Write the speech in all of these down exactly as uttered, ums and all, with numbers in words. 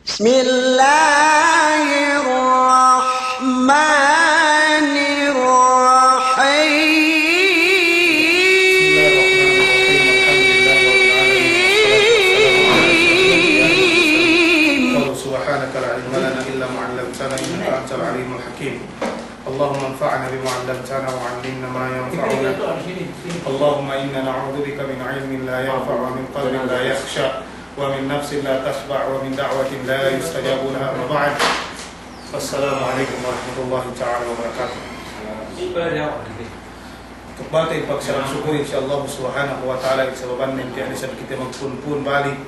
بسم الله الرحمن الرحيم. بسم الله الرحمن الرحيم. الحمد لله رب العالمين، والصلاة والسلام على أشرف الأنبياء والمرسلين. قالوا سبحانك لا علم لنا إلا ما علمتنا إنك أنت العليم الحكيم. اللهم انفعنا بما علمتنا وعلمنا ما ينفعنا. اللهم إنا نعوذ بك من علم لا ينفع ومن قلب لا يخشع ومن نفس لا تشبع ومن دعوة لا يستجاب لها. أما بعد. السلام عليكم ورحمة الله تعالى وبركاته. Tukbate in pagsalam sukul si Allah Subhanahu wa Ta'ala, in sababannen tiya' ne isab kite magpunpun balik.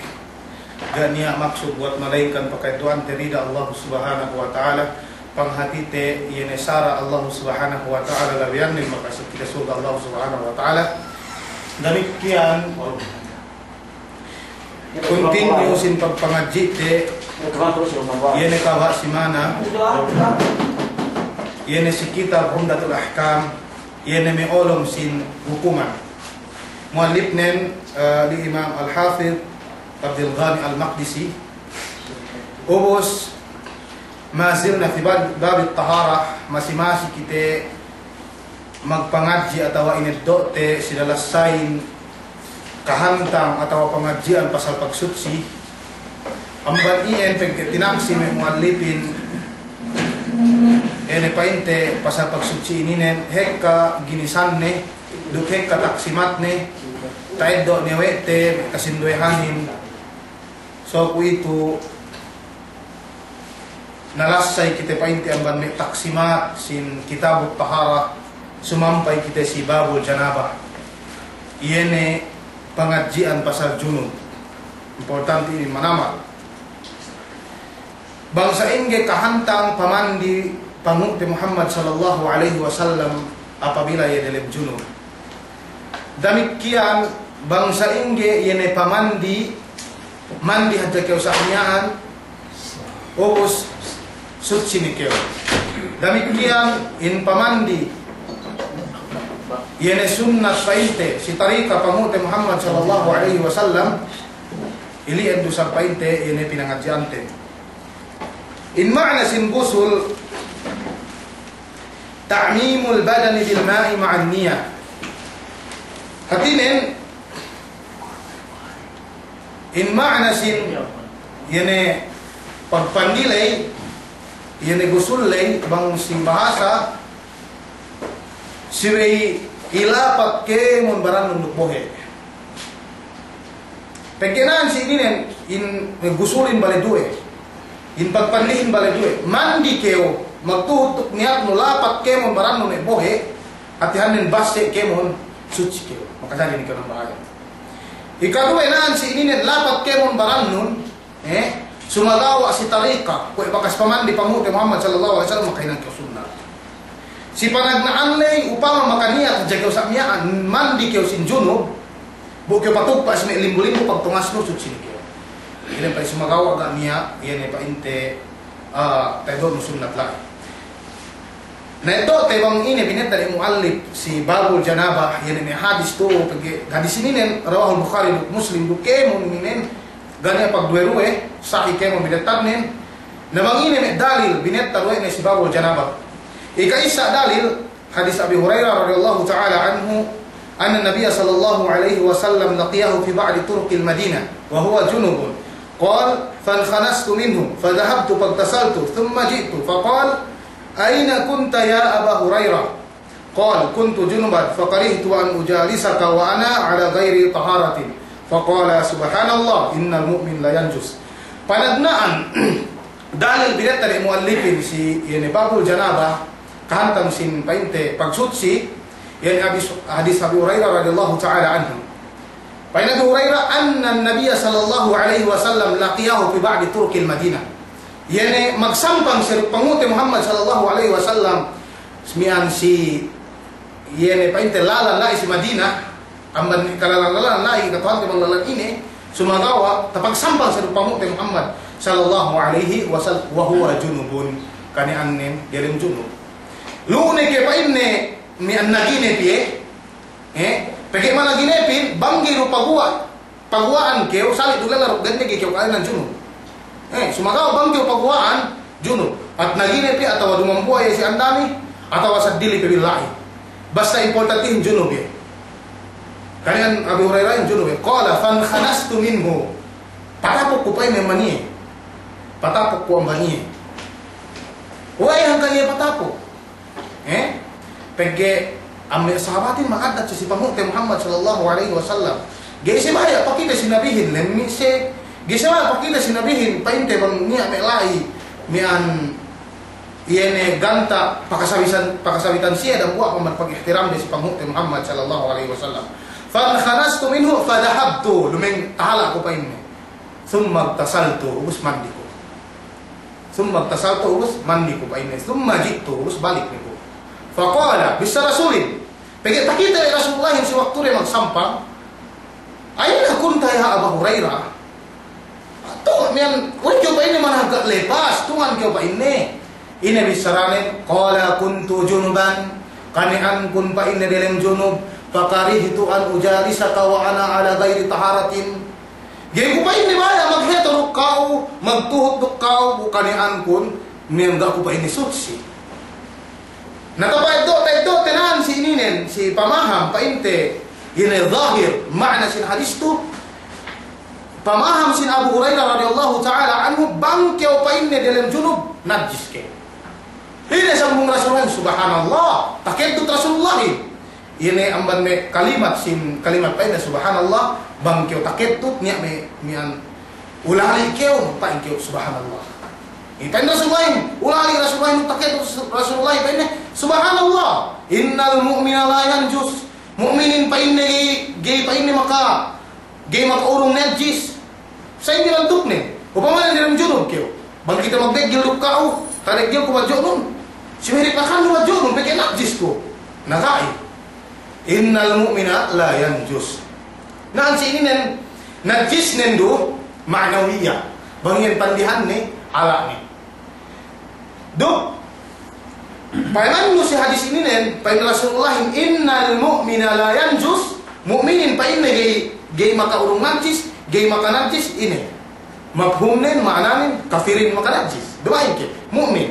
Ga' niya' maksud buwat malaingkan paka'eddo'ante rida Allah Subhanahu wa Ta'ala, panghatite iye ne sara' Allah Subhanahu wa Ta'ala, labeyannen makasuk kite surga' Allah Subhanahu wa Ta'ala. Damikkiyan, continue sin pagpangadji'te, iye ne kaba' simana, iye ne si kitab Umdatul Ahkam, iye ne me' olom sin hukuman. Mu'allipnen, eh, di Imam Al-Hafidh Abdul Ghani Al-Maqdisi. Ubus, ma zilna fi bab, babit taharah, masi-masi kite magpangadji' atawa ineddo'te si lalassayn kahantang atawa pangadji'an pasal pagsutsi. Amban iyan pegge' tinaqsim we' mu'allipin, ine pa'inte pasal pagsutsi ininen, hekka ginisanne, duk hekka taqsimatne, ta'eddo' ne we' te kasinduwehanin. So kuwe'itu, nalassay kite pa'inte amban me' taqsimat sin kitabut taharah, sumampay kite si babul janabah. Iye ne pangadji'an pasal junub. Importante inin manamal. Bang sa'ingge kahantang pamandi Panghu'te Muhammad sallallahu alaihi wasallam apabila iye delem junub. Damikkiyan bang sa'ingge iye ne pamandi, mandi hadja kew sa' miya'an, ubus sutsi ne kew. Damikkiyan in pamandi, iye ne sunnat pa'inte, si tarika Panghu'te Muhammad sallallahu alaihi wasallam, ili'en du isab pa'inte iye ne pinangadji'ante. In ma'na sin gusul, ta'mimul badani bil ma'i ma'an niyah. Hātinen, in ma'na sin, iye ne pagpandi ley, iye ne gusul ley, bang sin bahasa, subey ilapat kēmon barannun duk bohe'. Pegge' na'an si ininen, in gusulin bale duwe, in pagpandihin bale duwe. Mandi kew, magtuhut duk niyatnu lapat kēmon barannun me' bohe', hātihannen basse' kēmon, sutsi kew. Makajari ne kew nambahayang. Ikaduwe na'an si ininen lapat kēmon barannun, eh, sumagawa' si tarika, kuwe' bakas pamandi Panghu'te Muhammad sallallahu alaihi wasallam, makahinang kew sunnat. Si panagna'an ley, upama makaniyat hadja kew sa' miya'an, mandi kew sin junub, bu kew patugpa' si me' limbu-limbu pagtungasnu, sutsi ne kew. Ine pa'in sumagawa' ga' niya', iye ne pa'inte, ah, ta'eddo'nu sunnat la'i. Na eddo'te bang ine binetta de mu'allip si babul janabah, iye ne me' hadis tu, pegge' hadis ininen, rawahul Bukhari duk Muslim duk kēmon ininen, ga' niya' pagduwe-duwe, sahih kēmon binettanen. Na bang ine me' dalil binetta duwe ne si babul janabah. Ikaisa dalil, hadis Abi Hurairah radiyallahu ta'ala anhu, anna Nabiyya sallallahu alaihi wasallam laqiyahu fi ba'di turuqil Madinah, wa huwa junubun. Qal, fankhanaztu minhu, fadhahabtu faghtasaltu, thumma ji'tu, faqal, aina kunta ya Aba Hurairah? Qal, kuntu junuban, fakarihtu an ujalisaka wa ana ala ghairi taharatin. Faqala, subhanallah, innal mu'min la yanjus. Panagna'an, dalil binetta de mu'allipin si, iye ne babul janabah, kahantang sin pa'inte pagsutsi, iye ne hadis, hadis Abi Hurairah radiyallahu ta'ala anhu. Pa'in Abi Hurairah, anna Nabiyya sallallahu alaihi wasallam laqiyahu fi ba'di turuqil Madinah. Iye ne magsampang siye duk Panghu'te Muhammad sallallahu alaihi wasallam, miya'an si, iye ne pa'inte lalan la'i si Madinah, amban kalalan-lalan la'i, katuhante bang lalan ine, sumagawa' tapagsampang siye duk Panghu'te Muhammad sallallahu alaihi wasallam, wa huwa junubun, kaniyannen diyalem junub. Lu'u ne ke pa'inne miya'an naginep iye, eh, pegge' managinepin, bang ga'i du paguwa', paguwa'an kew, sali' du lella duk dende ga'i kew ka'ēnan junub. Eh, Sumagawa' bang kew paguwa'an, junub. At nagine pe atawa dumambuwa' iye si andani, atawa seddili pe billahi. Basta importantihin junub iye. Kaniyan Abi Hurairah junub iye. Qala fankhanaztu minhu. Patapuk ku pa'inne amban iye. Patapuk ku amban iye. We'ey hangkan iye patapuk? Eh? Pegge' amban me' sahabatin makaddat si, si panghu'te Muhammad sallallahu alaihi wasallam. Ga'i siye baya' pakite si Nabihin, lemmi' siye. Ga'i siye baya' pakite si Nabihin, pa'inte bang niya' me' la'i, miya'an iye ne ganta' pakasawisan, pakasawitan siye dambuwa' amban pagihtiramde si panghu'te Muhammad sallallahu alaihi wasallam. Fankhanaztu minhu fadhahabtu, lumeng tahala' ku pa'inne. Thumma ightasaltu, ubus mandi ku. Thumma ightasaltu, ubus mandi ku pa'inne. Thumma ji'tu, ubus balik ne ku. Faqala, bissā Rasulin. Pegge' takite we' Rasulullahin si waktu de magsampang. Aina kunta ya Aba Hurairah? Atu, miya'an, we' kew pa'inne manahagga' lepas, tungan kew pa'inne. Ine bissāranen, qala kuntu junuban. Kaniyankun pa'inne delem junub. Fakarihtu an ujalisaka wa ana ala ghairi taharatin. Ga'i ku pa'inne baya' magheto duk ka'u, magtuhut duk ka'u, bu kaniyankun, miya'an ga' ku pa'inne susi. Na tapa'eddo', ta'eddo' tena'an si ininen, si pamaham, pa'inte, ine zahir, ma'na sin hadis tu, pamaham sin Abu Hurairah radiyallahu ta'ala anhu, bang kew pa'inne delem junub, najis kew. Ine sambung Rasulullah, subhanallah, takeddut Rasulullahin. Ine amban me' kalimat sin, kalimat pa'inne subhanallah, bang kew takeddut, niya' me', miya'an ulali' kew, pa'in kew subhanallah. Ine pa'in Rasulullahin, ulali' Rasulullahin takeddut Rasulullahin, pa'inne subhanallah, innal mu'mina la yanjus. Mu'minin pa'inne ga'i, ga'i pa'inne maka ga'i maka'urung najis. Sa'ingge bantuknen? Upamane delem junub kew. Bang kite magdeggel duk ka'u, tadeggel ku badju'nun. Simerik nakannu badju'nun, pegge' najis ku. Na ga'i. Innal mu'mina la yanjus. Na'an si ininen najisnen du ma'nawiyah. Bang iyan pandihanne, ala'ne. Duk, payamannu si hadis ininen, pa'in Rasulullahin, innal mu'mina la yanjus, mu'minin pa'inne ga'i, ga'i maka'urung najis, ga'i makanajis, ine. Mafhumnen, ma'ananen, kafirin makanajis. Duma'in ke, mu'min.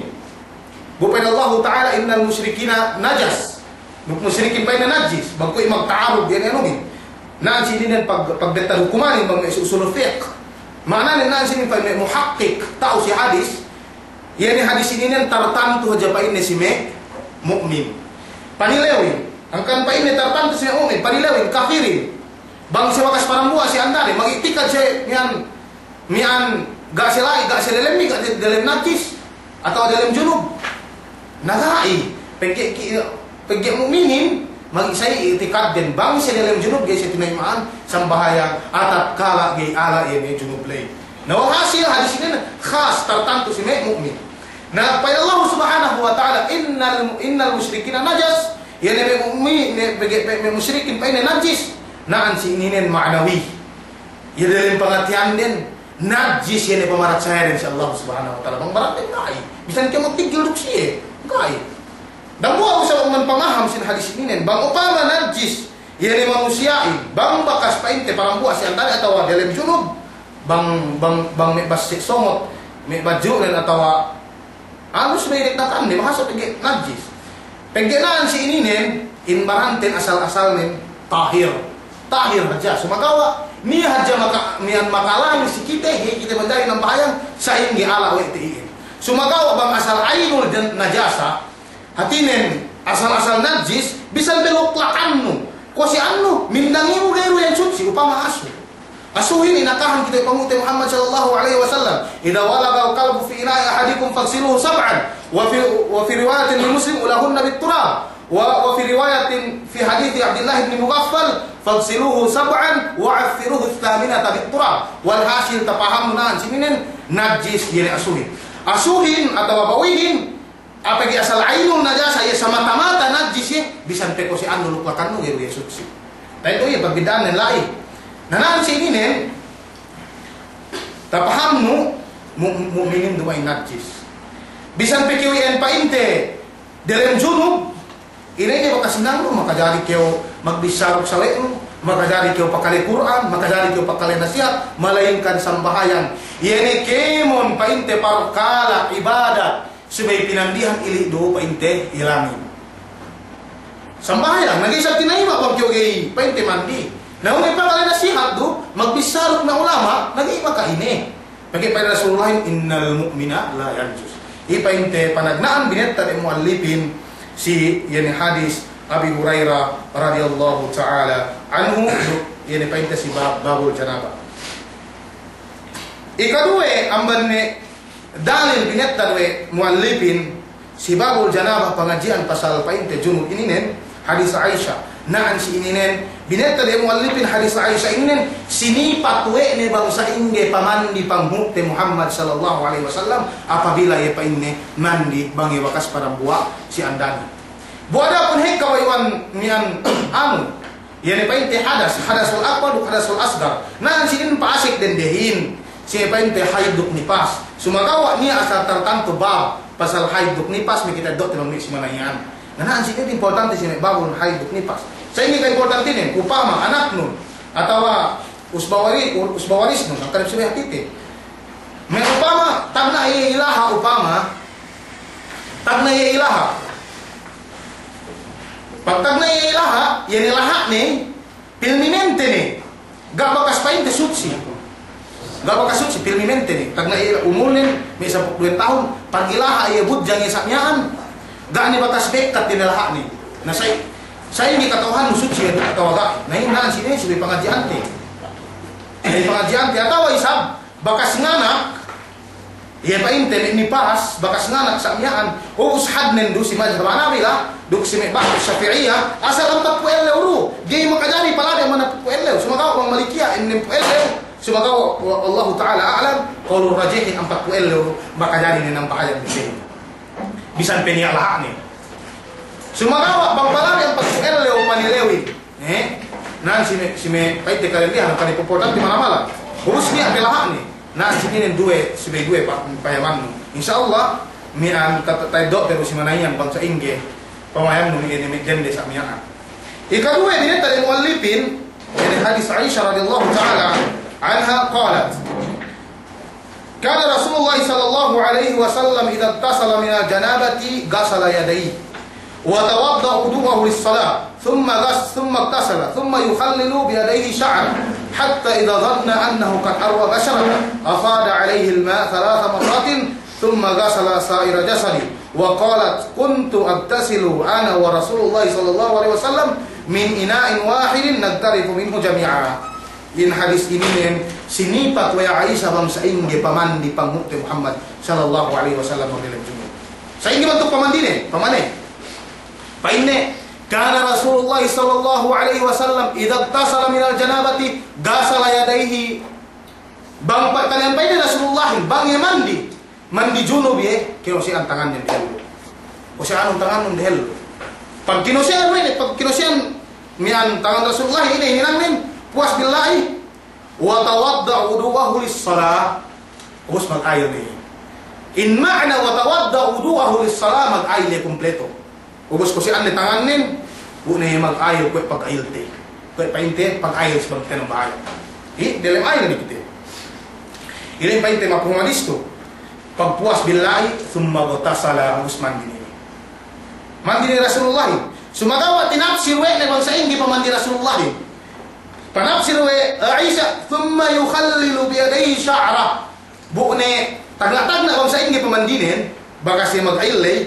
Bu pa'in Allahu Ta'ala, innal musyrikina najas. Duk musyrikin pa'inne najis, bang kuwe' magta'arud iye ne anuhin. Na'an si ininen pag-, pagbetad hukumanin bang me' usulul fiqh. Ma'ananen na'an si ininen pa'in me' muhaqqiq, ta'u si hadis, iye ne hadis ininen tartantu hadja pa'inne si me' mu'min. Panilewin, hangkan pa'inne tartantu si me' mu'min, panilewin, kafirin. Bang siye bakas parambuwa' si andane, mag'i'tikad siye miya'an, miya'an ga' siye la'i, ga' siye delem mi', ga' siye delem najis, atawa delem junub. Na ga'i, pegge' ki-, pegge' mu'minin, magsa'i i'tikadden, bang siye delem junub, ga'i siye tinayima'an sambahayang, tatkala ga'i ala' iye me' junub ley. Na walhasil, hadis inin khas tartantu si me' mu'min. Na pa'in Allah Subhanahu wa Ta'ala, innal, innal musyrikina najas, iye ne me' mu'mi-, me', pegge', me', me' musyrikin pa'inne najis, na'an si ininen ma'nawi. Iye delem pangartiyanden, najis iye ne pamaratsayade si Allah Subhanahu wa Ta'ala. Bang baran den ga'i. Bisan kew magtiggil duk siye. Ga'i. Dambuwa' bu sabab man pamaham sin hadis ininen. Bang upama najis iye ne manusiya'in. Bang bakas pa'inte parambuwa' si andane atawa delem junub. Bang, bang, bang me' basi' songot, me' badju'nen atawa Anu subey dek dakan ne, bahasa pegge' najis. Pegge' na'an si ininen, in baranten asal-asalnen tahir. Tahir hadja. Sumagawa', niya' hadja maka-, miya'an makalang si kite, ga'i kite manjari nambahayang, sa'ingge ala' we' te iyan. Sumagawa' bang asal ainul jan-, najasa, hātinen asal-asal najis, bisan pe luklakannu, kuwe' si anu, mindangimu ga'i du iyan sutsi, upama asu. Asuhin inakahan kite panghu'te Muhammad sallallahu alaihi wasallam. Idza walaghal kalbu fi ina'i ahadikum faghsiluhu sab'an. Wa fi, wa fi riwayatin li Muslim, ulahunna bit turab. Wa, wa fi riwayatin fi hadithi Abdillah ibn Mughaffal, faghsiluhu sab'an wa affiruhu thaminata bit turab. Walhasil tapahamnu na'an si ininen najis iye ne asuhin. Asuhin atawa bawihin, Apalagi asal ainul najasa, iye samata-mata najis iye, bisan pe kuwe' si anu luklakannu ga'i du iye sutsi. Ta'eddo' iye pagbida'annen la'i. Na na'an si ininen, tapahamnu mu-, mu'minin duma'in najis. Bisan pe kew iyan pa'inte delem junub, ine-ine bakas hinangnu, makajari kew magbissā duk sawe'nu, makajari kew pakale Kur'an, makajari kew pakale nasihat, malayingkan sambahayang. Iye ne kēmon pa'inte parkala' ibadat, subey pinandihan ili' du pa'inte ilangin. Sambahayang, na ga'i isab tinayima' bang kew ga'i pa'inte mandi. Na, ine pangale nasihat du, magbissā duk me' ulama', na ga'i maka'ine. Pegge' pa'in Rasulullahin, "Innal mu'mina la yanjus." Iye pa'inte panagna'an binettad we' mu'allifin si, iye ne hadis Abi Hurairah radiyallahu ta'ala anhu, iye ne pa'inte si bab, babul janabah. Ikaduwe amban ne dalil binettad we' mu'allifin si babul janabah, pangadji'an pasal pa'inte junub ininen, hadis Aisha. Na'an si ininen, binettad we' mu'allifin hadis Aisha ininen, sinipat we' ne bang sa'ingge pamandi panghu'te Muhammad sallallahu alaihi wasallam, apabila iye pa'inne mandi bang iye bakas padambuwa' si andane. Bu adapun hekka we' iwan miyan anu, iye ne pa'inte hadas, hadasul akbar duk hadasul asgar. Na'an si inin pa'asek dendehin, si pa'inte haid duk nifas. Sumagawa' niya' asal tartantu bab pasal haid duk nifas, me' kite eddo'te bang me' si manayam. Na na'an si inin importante si me' babun haid duk nifas. Sa'ingge kaimportantenen, upama anaknun, atawa usba wari-, usba warisnun, angkan subey hātite. Me' upama, tagna' iye ilaha' upama, tagna' iye ilaha'. Pag tagna' iye ilaha', iye ne laha'ne, pilmimente ne. Ga' bakas pa'inte sutsi. Ga' bakas sutsi, pilmimente ne. Tagna' iye umulnen, me' sampū' duwe tahun, pag ilaha' iye budjang iye sa' miya'an, ga' ne bakas bekkat iye ne laha'ne. Na sa'i, sa'ingge kata'uhannu sutsi iye atawa ga'. Na inin na'an si inin subey pangadji'ante. Subey pangadji'ante atawa isab, bakas nganak, iye pa'inte me' nifas, bakas nganak sa' miya'an, ubus hadnen du si madhab Hanabila, duk si me' ba'du Shafi'iyah, asal ampatpū' ellew du, ga'i makajari palade' amban ampatpū' ellew, sumagawa' bang Malikiya, ennem pū' ellew, sumagawa' wa-, wallahu ta'ala a'lam, qawlur rajihin ampatpū' ellew, makajari ne nambahayang bisan. Bisan pe niya' laha'ne. Sumagawa' bang palade' ampatpū' ellew panilewin. Eh, nan si me', si me' pa'inte kalendihan, kan importante manamal. Ubus niya' pe laha'ne. Nan si inin duwe, subey duwe pa-, payamannu. Insya Allah, miya'an ta-, ta-, ta'eddo'te du si manayam bang sa'ingge pamayamnu me' inin me' dende sa' miya'an. Ikaduwe, binettad we' mu'allifin, iye ne hadis Aisha radiyallahu ta'ala anha qalat, كان رسول الله صلى الله عليه وسلم إذا اغتسل من الجنابة غسل يديه وتوضأ وضوءه للصلاة ثم غس-، ثم اغتسل ثم يخلل بيديه شعره حتى إذا ظن أنه قد أروى بشرته أفاض عليه الماء ثلاث مرات ثم غسل سائر جسده. وقالت: كنت أغتسل أنا ورسول الله صلى الله عليه وسلم من إناء واحد نغترف منه جميعا. In hadis ininen sinipat we' Aisha bang sa'ingge pamandi panghu'te Muhammad sallallahu alaihi wasallam bang diyalem junub. Sa'ingge bantuk pamandine, pamane. Pa'inne, كان رسول الله صلى الله عليه وسلم إذا اغتسل من الجنابة غسل يديه. Bang pa-, taniyan pa'inne Rasulullahin, bang iye mandi, mandi junub iye, kinose'an tangannen dehellu. Kose'anun tangannun dehellu. Pag kinose'an we' ne, pag kinose'an miya'an tangan Rasulullah ine hinangnen, puwas billa'i, وتوضأ وضوءه للصلاة. Ubus magayil ne. In ma'na وتوضأ وضوءه للصلاة, magayil ne kumpleto. Ubus kose'an ne tangannen, bu ne magayil kuwe' pagayil te. Kuwe' pa'inte pagayil si bang te nambahayang. Hi, delem ayil ne kite. Ine pa'inte mapahum hadis tu. Pagpuwas billa'i, ثم اغتسل, ubus mandi ne. Mandi ne Rasulullahin. Sumagawa' tinapsir we' ne bang sa'ingge pamandi Rasulullahin. Panapsir we' Aisha, ثم يخلل بيديه شعره. Bu ne tagna'-tagna' bang sa'ingge pamandinen, bakas iye magayil ley,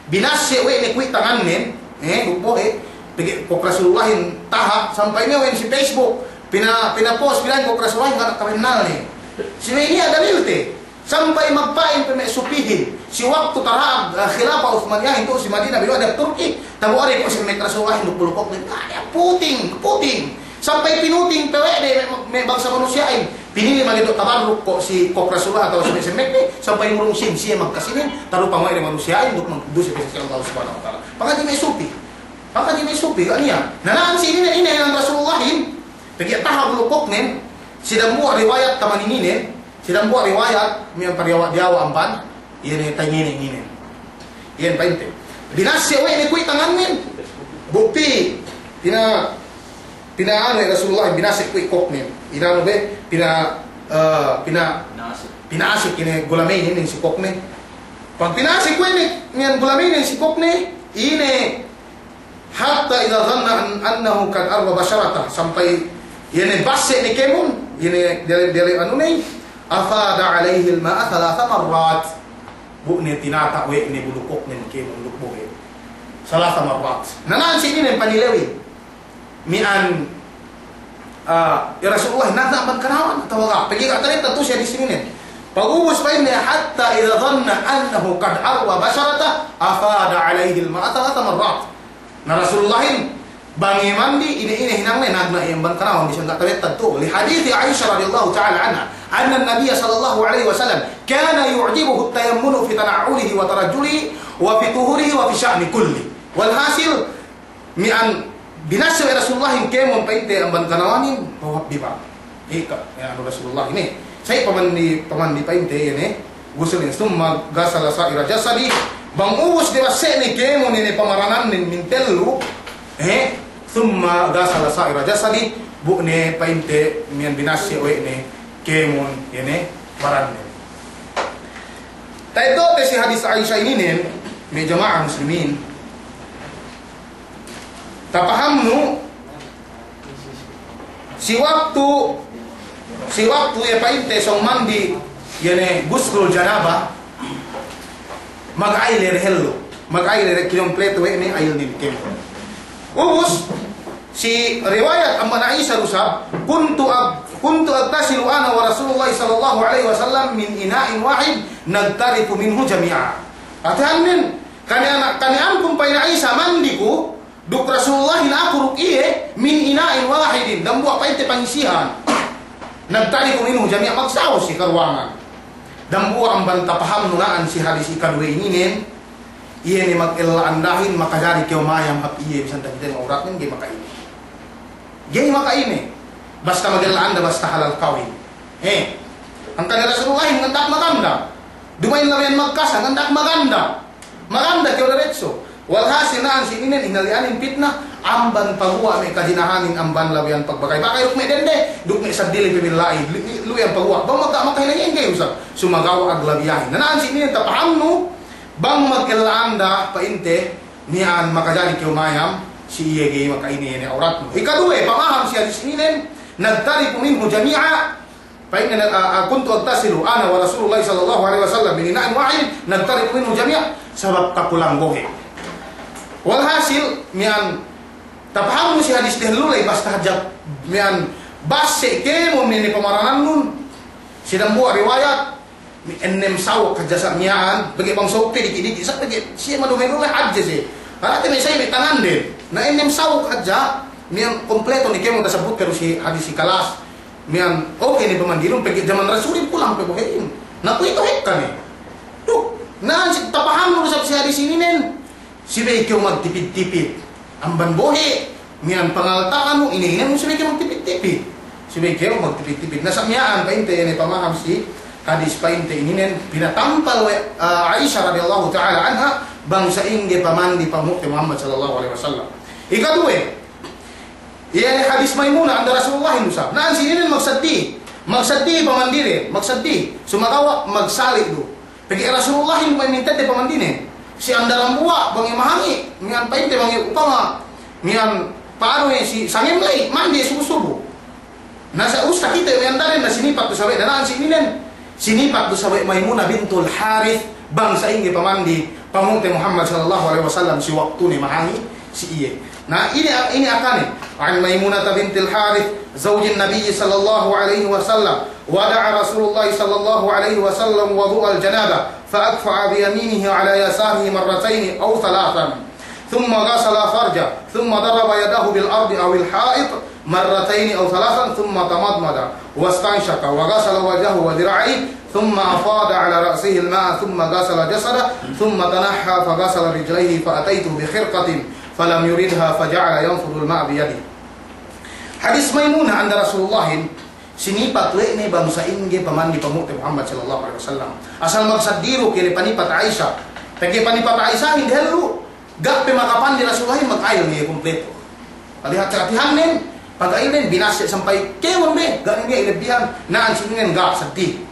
binase' we' ne kuwe' tangannen, eh, duk bohe', pegge' kok Rasulullahin taha', sampay me' we' si Facebook, pina-, pina-post, bilang kok Rasulullahin ga' kabennalne. Si me' niya' dalilte, sampay magpa'in pe me' supihin, si waktu tara'ag, eh, Khilafa Uthmaniyahin tu'u si Madina, bilang adab Turki, tabo'ade ko' si me' Rasulullahin duk bulukoknen, ah, niya' puting, puting. Sampay pinuting pe we' de me', me' bangsa manusiya'in. Pinili mageddo' tabarruk ko' si kok Rasulullah atawa si me' semmek ne, sampay ngurung sin siye magkasinin, tarupang we' de manusiya'in duk magduse pe si Allah Subhanahu wa Ta'ala. Pangadji' me' supi. Pangadji' me' supi, ga' niya'. Na na'an si ine, ine hinang Rasulullahin, pegge' taha' bulukoknen, si dambuwa' riwayat taman ininen, si dambuwa' riwayat, miya'an pariyawa'-diyawa' amban, iye ne tangine ngine. Iyan pa'inte. Binase' we' ne kuwe' tangannen. Bu pi-, pina-, pina-anu we' Rasulullah, binase' kuwe' koknen. Inanu be, pina-, eh, pina-, Pinasek ine gulamayne inin si kōkne. Pag pinasek we' ne, miya'an gulamayne inin si kōkne, ine, hatta idha dhanna an-, annahu qad arwa basharatahu, sampay iye ne basse' ne kēmon, iye ne diyalem, diyalem anu ne, afada alayhil ma'a thalatha marrat. Bu ne tinata' we' ne bulu kōknen kēmon duk bohe'. Thalatha marrat. Na na'an si inin panilewin. Miya'an, ah, ya Rasulullah, nagna' amban kanawan atawa ga'? Pegge' ga' tabettad tu'u si hadis inin. Pag'ubus pa'inne, hatta idha dhanna annahu qad arwa basharatahu, afada alayhil ma'a thalatha marrat. Na Rasulullahin, bang iye mandi, ine-ine hinangne, nagna' iye amban kanawan, bisan ga' tabettad tu'u. Li hadithi Aisha radiyallahu ta'ala anha, anna an-nabiyya sallallahu alayhi wasallam, kana yu'jibuhu at-tayammunu fi tana'ulihi wa tarajjulihi, wa fi tuhurihi, wa fi sha'ni kulli. Walhasil, miya'an binasse' we' Rasulullahin kēmon pa'inte amban kanawanin, pawap bi ba. Ika, ya, anu Rasulullah inin. Sa'i pamandi, pamandi pa'inte iye ne, gusul inin, thumma ghasala sa'ira jasadihi, bang ubus dibasse'ne kēmon inin pamaranannen mintellu, eh, thumma ghasala sa'ira jasadihi, bu ne pa'inte miya'an binasse' we' ne kēmon iye ne barannen. Ta'eddo'te si hadis Aisha ininen, me' jama'a muslimin. Tapahamnu, si waktu, si waktu iye pa'inte sōng mandi, iye ne guslul janaba, mag'ayil iye dehellu, mag'ayil iye, kinompleto we' ne ayilnen kēmon. Ubus, si riwayat amban Aisha du isab, kuntu ag-, kuntu aghtasilu ana wa Rasulullah sallallahu alayhi wasallam min ina'in wahid naghtarifu minhu jami'a. Hātinen, kaniya-, kaniya'an ku pa'in Aisha mandi ku, duk Rasulullahin aku duk iye, min ina'in wahidin, dambuwa' pa'inte pangisihan. Naghtarifu minhu jami'a, magsaw si karuwangan. Dambuwa' amban tapahamnu na'an si hadis ikaduwe ininen, iye ne magella-andahin, makajari kew mayam hap iye, bisan takite me' awratnen, ga'i maka'ine. Ga'i maka'ine. Basta magella-anda, basta halal kawin. He. Hangkan Rasulullahin nganda'ak maganda. Duma'in labeyan magkasa, nganda'ak maganda. Maganda kew diretso. Walhasil na'an si ininen hinali'anin pitna, amban paguwa' me' kajinahanin, amban labeyan pagbakay-bakay, duk me' dende, duk me' saddili pe billahi, lu-, lu-, lu'u iyan paguwa'. Bang magka-, makahinang iyan ga'i usal, sumagawa' aglabiyahin. Na na'an si ininen tapahamnu, bang magella-anda pa'inte, miya'an makajari kew mayam, si iye ga'i maka'ine ne awratnu. Ikaduwe, pamaham si hadis ininen, naghtarifu minhu jami'a, Fa inna, a, a, kuntu aghtasilu ana wa Rasulullah sallallahu alaihi wasallam min ina'in wahid naghtarifu minhu jami'a, sabab kakulang bohe'. Walhasil, miya'an tapahamnu si hadis dehellu ley, basta hadja miya'an basse' kēmon ine pamaranannun, si dambuwa' riwayat, ennem sawuk hadja sa' miya'an, pegge' bang sawuk pe diki'-diki', sa' pegge' siye madume-dume hadja siye. Harate me' sa'i me' tanganden. Na ennem sawuk hadja, miya'an kompleto ne kēmon tasabut kew si hadis si kalas. Miya'an, oke ne pamandinun, pegge' jaman Rasulin kulang pe bohe'in. Na kuwe'itu hekka ne. Duk, na si tapahamnu du isab si hadis ininen, subey kew magtipid-tipid amban bohe', miya'an pangalta'annu, ine-inenu subey kew magtipid-tipid. Subey kew magtipid-tipid. Na sa' miya'an pa'inte iye ne pamaham si hadis pa'inte ininen, pinatampal we', ah, Aisha radiyallahu ta'ala anha, bang sa'ingge pamandi panghu'te Muhammad sallallahu alaihi wasallam. Ikaduwe, iye ne hadis Maimuna anda Rasulullahin du isab. Na'an si ininen magsaddi. Magsaddi pamandide, magsaddi. Sumagawa' magsali' du. Pegge' Rasulullahin du miya'an mintedde pamandinen. Si anda dambuwa', bang iye mahangi', miya'an pa'inte bang iye upama, miya'an pa'anu iye si sangem ley, mandi iye subu-subu. Na sa' usta kite miya'an daden, na sinipat du sawe', na na'an si ininen. Sinipat du sawe' Maimuna bintul Harith, bang sa'ingge pamandi panghu'te Muhammad sallallahu alaihi wasallam si waktune mahangi' si iye. Na ine, ine akane. An Maimunata bintil Harith, zawjin Nabiyyi sallallahu alaihi wasallam, wada'a Rasulullah sallallahu alaihi wasallam wudu'al janabah, fa akfa'a bi yaminihi ala yasarihi marrataini aw thalathan. ثم غسل فرجه، ثم ضرب يديه بالأرض أو الحائط مرتين أو ثلاثا، ثم تمضمض واستنشق، وغسل وجهه وذراعيه، ثم أفاض على رأسه الماء، ثم غسل جسده، ثم تنحى فغسل رجليه، فأتيته بخرقة فلم يردها، فجعل ينفض الماء بيده. Hadis Maimuna anda Rasulullahin, sinipat we' ne bang sa'ingge pamandi panghu'te Muhammad sallallahu alaihi wasallam. Asal magsaddi du kele panipat Aisha. Pegge' panipat Aishahin dehellu, ga' pe makapandi Rasulullahin, mag'ayil ne iye kumpleto. Palihat hātihannen, pag'ayilnen binase' sampay kēmon be, ga' ne iye ilebbihan, na'an si ininen ga' saddi.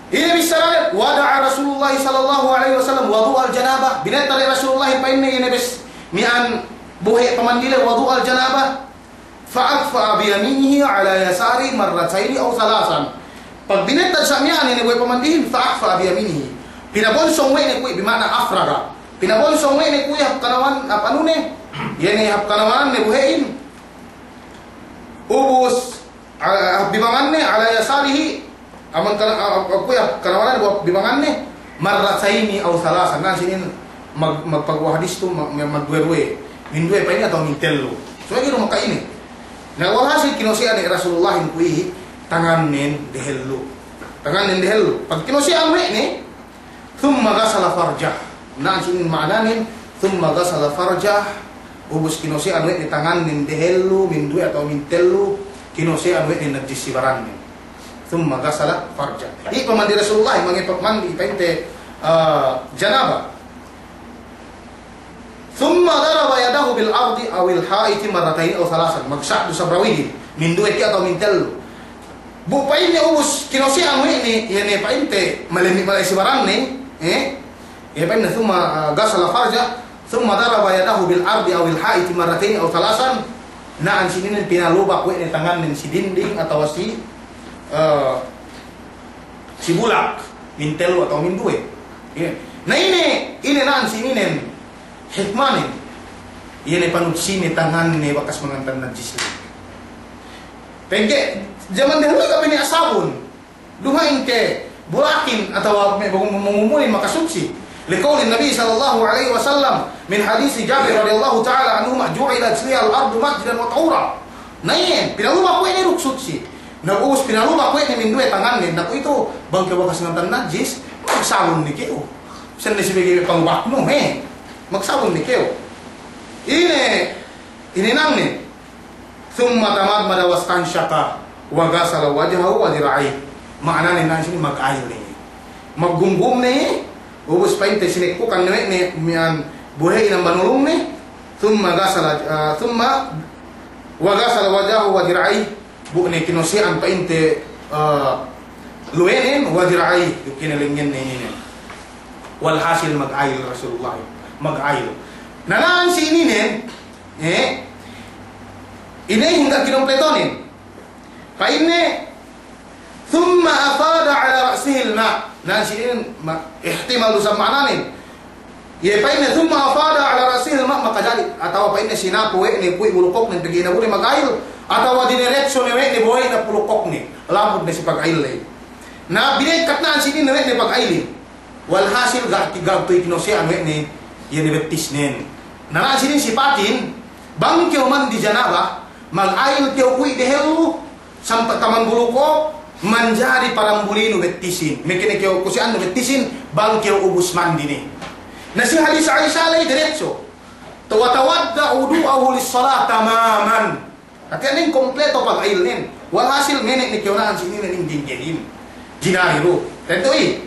Ine bissaranen, wada'a Rasulullah sallallahu alaihi wasallam wudu'al janabah. Binettad we' Rasulullah pa'inne ine bes miya'an bohe' pamandi le wudu'al janabah. Fa akfa'a biyaminihi ala yasarihi marrataini aw thalathan. Pagbinettad sa' miya'an ine bohe' pamandihin, fa akfa'a biyaminihi. Pinabonsong we' ne kuwe', bima'na afraga. Pinabonsong we' ne kuwe' hap kanawan, hap anune, iye ne hap kanawanne bohe'in. Ubus, a-, hap bibanganne, ala yasarihi, amban kana-, a-, a-, kuwe' hap kanawanne, hap bibanganne, marrataini aw thalathan. Na, sinin mag-, magpaguwa' hadis tu, mag-, magduwe-duwe. Minduwe pa'inne atawa mintellu. So, iye du maka'ine. Na, walhasil kinose'an we' Rasulullahin kuwe' tangannen dehellu. Tangannen dehellu. Pagkinose'an we' ne, thumma ghasala farjah. Na, sinin ma'ananen, thumma ghasala farjah. Ubus kinose'an we' ne tangannen dehellu, minduwe atawa mintellu, kinose'an we' ne najis si barannen. Thumma ghasala farjah. Iye pamandi Rasulullah, mangepag mandi, pa'inte, ah, janabah. Thumma daraba yadahu bil ardi awil ha'iti marrataini aw thalathan. Magsa'bu sabrawidin. Minduwe ke atawa mintellu. Bu pa'inne ubus kinose'an we' ne, iye ne pa'inte, malemmi' mala'i si baranne, eh? Iye pa'inne thumma, ah, ghasala farjah, thumma daraba yadahu bil ardi awil ha'iti marrataini aw thalathan. Na'an sininen pinalubak we' ne tangannen si dinding atawa si, eh, si bulak, mintellu atawa minduwe. Iye. Na ine, ine na'an sininen hikmanen. Iye ne panutsine tanganne bakas mangantan najis le. Pegge' jaman dehellu ga' pe niya' sabun. Duma'in ke bulakin atawa me' mangumulin makasutsi. Liqawlin Nabi sallallahu alaihi wasallam min hadisi Jabir radiyallahu ta'ala anhuma, "Ju'ilat liyal ardu masjidan wa tahura." Na iyan, pinalubak we' ne duk sutsi. Na ubus pinalubak we' ne minduwe tanganne. Na kuwe'itu bang kew bakas ngantan najis, magsabun ne kew. Senne si bege pangubaknu, he. Magsabun ne kew. Ine, ine nangne. Thumma tamadmada wastanshaqa wa ghasala wajhahu wa dhira'ayhi. Ma'anane na'an sinin magayil ne. Maggumgum ne, ubus pa'inte sinekkukan ne we' ne miya'an bohe'in amban ulungne. Thumma ghasala, ah, thumma wa ghasala wajhahu wa dhira'ayhi. Bu ne kinose'an pa'inte, ah, luwenen wa dhira'ayhi, duk ine lengngenne ininen. Walhasil magayil Rasulullah. Magayil. Na na'an si ininen, Eh? Ine hangga kinompletunen. Pa'inne, thumma afada ala ra'sihil ma'. Na, sinin ma-, ihtimal du sa ma'ananen. Iye pa'inne, thumma afada ala ra'sihil ma', makajari. Atawa pa'inne, sinapu we' ne kuwe' bulukoknen pegge' ine bu ne magayil. Atawa dineretso ne we' ne bohe'in hap bulukokne. Lamud ne si pagayil ley. Na, binekkat na'an sinin we' ne pagayilin. Walhasil ga', ga' tu'u kinose'an we' ne, iye ne bettisnen. Na, na sinin sipatin, bang kew mandi janabah, magayil kew kuwe' dehellu, sampay taman bulukok, manjari parambulinu bettisin. Meke ne kew kuse'annu bettisin, bang kew ubus mandi ne. Na si hadis Aisha ley diretso. Wa tawadda'a wudu'ahu lis-salah tamaman. Hātinen kompleto pagayilnen. Walhasil mene' ne kew na'an sinin ne ning genggehin. Jinari du. Tentu i.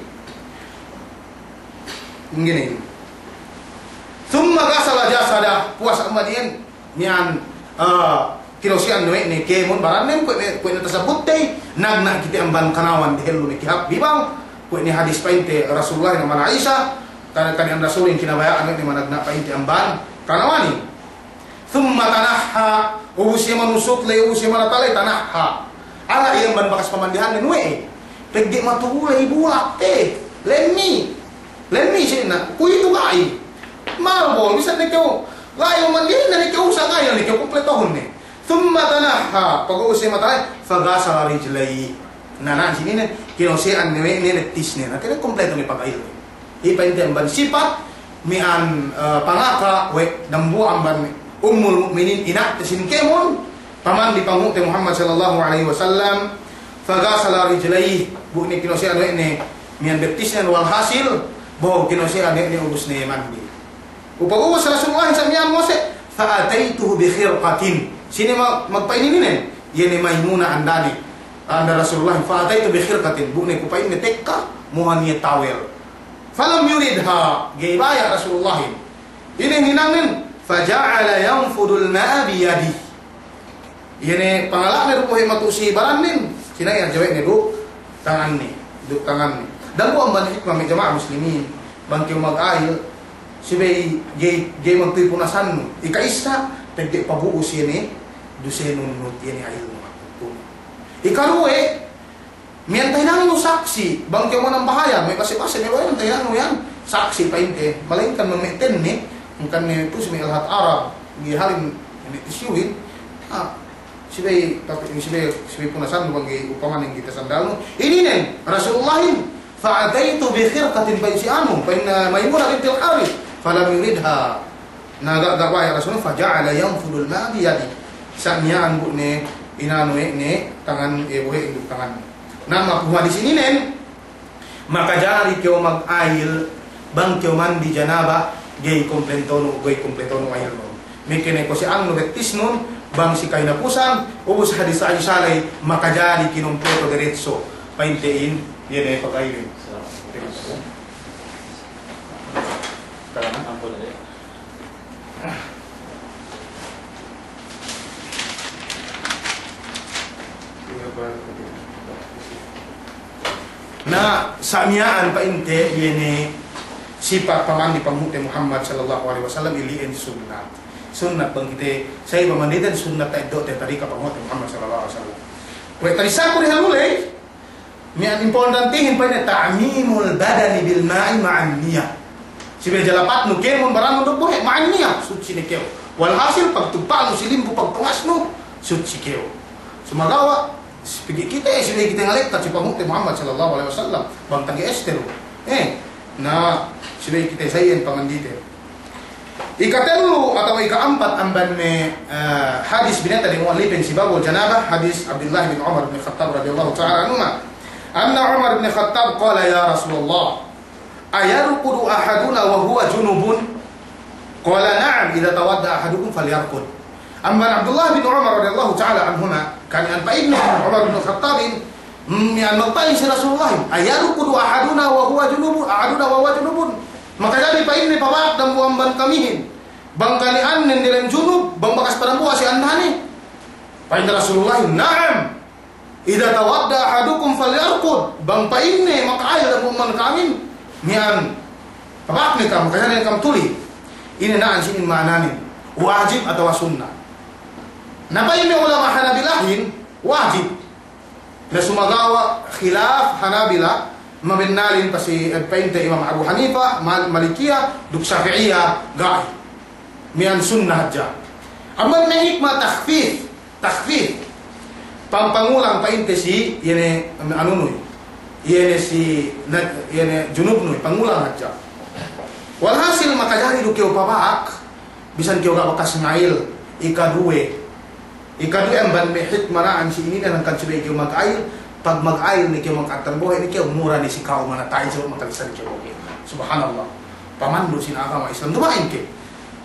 Genggehin. Thumma ghasala jasadah. Puwas amban iyan, miya'an, eh, kinose'an we' ne kēmon barannen kuwe' ne, kuwe' ne tasabutte, nagna' kite amban kanawan dehellu ne kihap bibang, kuwe' ne hadis pa'inte Rasulullah amban Aisha, kan, kan iyan Rasulin kinabaya'an we' ne managna' pa'inte amban kanawanin. Thumma tanahha, ubus iye manusut ley, ubus iye manata' ley, tanahha. Ala' iye amban bakas pamandihannen we'ey. Pegge' matu'u ley bulak te. Lemmi'. Lemmi' sa'inna. Kuwe'itu ga'i. Marbol, bisan ne kew. Ga'i mandihin ne kew, sa' ga'i ne kew, kumpletohun ne. Thumma tanahha, pag ubus iye manata' ley, faghasala rijlayhi. Na, na, sinin ne, kinose'an ne we' ne bettisnen. Na, hātinen kumpleto ne pagayil. Iye pa'inte amban sipat, miya'an, eh, pangaka we' dambuwa' amban Ummul Mu'minin ina'te sin kēmon, pamandi Panghu'te Muhammad sallallahu alaihi wasallam, faghasala rijlayhi, bu ne kinose'an we' ne miya'an bettisnen walhasil, behu kinose'an we' ne ubus ne mandi. Upag ubus Rasulullah sa' miya'an ngose', fa ataituhu bi khirqatin. Sine ma-, magpa'ininen, iye ne Maimuna andane. Anda Rasulullah, fa ataitu bi khirqatin, bu ne ku pa'inne tekka, mo'o ne tawel. Falam yuridha, ga'i baya' Rasulullahin. Ine hinangnen, faja'ala yanfudul ma'a biyadihi. Iye ne pangala'ne du bohe' matu'u si barannen, sina'i hadja we' ne du tanganne, du tanganne. Dambuwa' amban hikma me' jama'a muslimin, bang kew magayil, subey ga'i, ga'i magtuwi punasannu. Ika'issa, pegge' pabu'us iye ne dusenun nuhut iye ne ayilnu. Ikaruwe, miya'an tahinangnu saksi', bang kew manambahayang, me' base-base, me' base tahinangnu iyan saksi' pa'inte, malayingkan me' tenne, hangkan ne puwas me' lahat Arab, ga'i halin, ine tisiyuhin, ah, subey, tapi, subey, subey punasannu bang ga'i upamanen kite sandalnu. Ininen, Rasulullahin, fa'ataitu bi khirqatin, pa'in si anu, pa'in, eh, Maimunah bintil Harith, falam yuridha. Na ga', ga' baya' Rasulullah, faja'ala yanfudul ma'a biyadihi. Sa' miya'an bu ne, inanu e' ne, tangan, eh, bohe' induk tangan. Na makuha di sinin, makajari kew magayil, bang kew mandi janaba, ga'i kompletonu, ga'i kompletonu ayilnun. Meke ne ko' si anu bettisnun, bang si kahinapusan, ubus hadis Aisha ley, makajari kinompleto deretso. Pa'inte in, iye ne pagayilin. Deretso. Ampun, ya. Na, sa' miya'an pa'inte, iye ne sipat pamandi panghu'te Muhammad sallallahu alaihi wasallam, ili'en sunnat. Sunnat bang kite, sa' pamanditen sunnat ta'eddo'te tarikat panghu'te Muhammad sallallahu alaihi wasallam. Kuwe' tadi saku di haluley, miya'an importantihin pa'inne ta'mimul badani bil ma'i ma'an niyah. Subey jalapatnu kēmon barannu duk bohe' ma'an niyah, sutsi ne kew. Walhasil, pagtumpa'nu si limbu pagtungasnu, sutsi kew. Sumagawa', pegge' kite, subey kite ngalekkat si panghu'te Muhammad sallallahu alaihi wasallam, bang tagi ester. Eh, na, subey kite sa' iyan pamandite. Ikatellu atawa ika'ampat amban me', eh, hadis bineta de mu'allipin si babul janabah, hadis Abdullah bin Umar bin Khattab radiyallahu ta'ala anhuma. Anna Umar bin Khattab qala, "Ya Rasulullah, ayarqudu ahaduna wa huwa junubun?" Qala, "Na'am, idha tawadda'a ahadukum falyarqud." Amban Abdullah bin Umar radiyallahu ta'ala anhuma, kani'an pa'inne Umar bin Khattabin, Mm, iyan magpa'in si Rasulullahin, "Ayarqudu ahaduna wa huwa junubun, ahaduna wa huwa junubun?" Makajari pa'inne pabahak dambuwa' amban kamihin, bang kani'annen diyalem junub, bang bakas padambuwa' si andane. Pa'in Rasulullahin, "Na'am. Idha tawadda'a ahadukum falyarqud." Bang pa'inne maka'ayil dambuwa' amban kamin, miya'an pabahak ne kam, makajari ne kam tuli. Ine na'an sinin ma'ananen, wajib atawa sunnat. Na pa'in me' ulama' Hanabilahin, wajib. Na sumagawa' khilaf Hanabila, mabennalin pasi, eh, pa'inte Imam Abu Hanifa, Mal-, Malikiya, duk Shafi'iya, ga'i. Miya'an sunnat hadja. Amban me' hikma takhfif, takhfif. Pang-, pangulang pa'inte si, iye ne, anu, anunu. Iye ne si, na, iye ne junubnu, pangulang hadja. Walhasil makajari du kew pabahak, bisan kew ga' bakas ngayil, ikaduwe. Ikaduwe amban me' hikma na'an si inin, hangkan subey kew magayil, pag magayil ne kew, magka'antan bohe' ne kew, mura ne si ka'u manata'in sabab makalisan kew bohe'. Subhanallah. Pamandu' sin agama Islam, duma'in kew.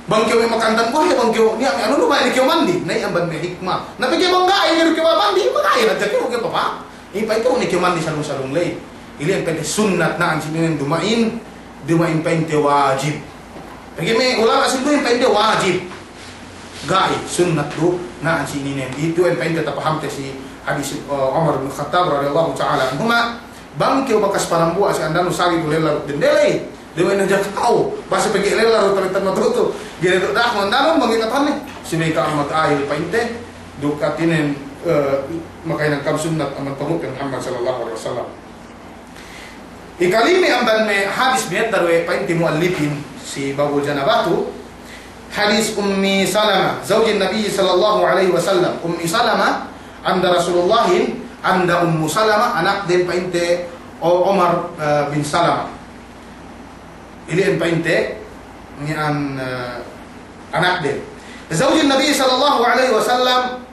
Bang kew me' maka'antan bohe', bang kew niya' me' anu, duma'in ne kew mandi. Na iye amban me' hikma. Na pegge' bang ga'i ne du kew mandi, magayil hadja kew, kew papa. Iye pa'inte, ine kew mandi salung-salung ley. Ili'en pa'inte sunnat na'an si inin duma'in, duma'in pa'inte wajib. Pegge' me' ulama' si inin pa'inte wajib. Ga'i, sunnat du na'an si inin. Itu en pa'inte tapahamte si hadis, eh, Umar bin Khattab radiyallahu ta'ala anhuma. Bang kew bakas padambuwa' si andanu sali' du lella duk dende ley. Duma'in hadja ka'u, base pegge' lella du talittan matutu. Gere du dah mandanun bang iye kata'uhanne. Subey ka'am magayil pa'inte, duk hātinen, eh, makahinang ka'am sunnat amban panghu'te Muhammad sallallahu alaihi wasallam. Ikalime amban me' hadis binedda we' pa'inte mu'allipin si babul janabah tu, hadis Ummi Salamah, zawjin Nabi sallallahu alaihi wasallam. Ummi Salamah, anda Rasulullahin, anda Ummu Salamah, anakden pa'inte O-, Umar, eh, bin Salamah. Ili'en pa'inte, ni'an, eh, anakden. Zawjin Nabi sallallahu alaihi wasallam,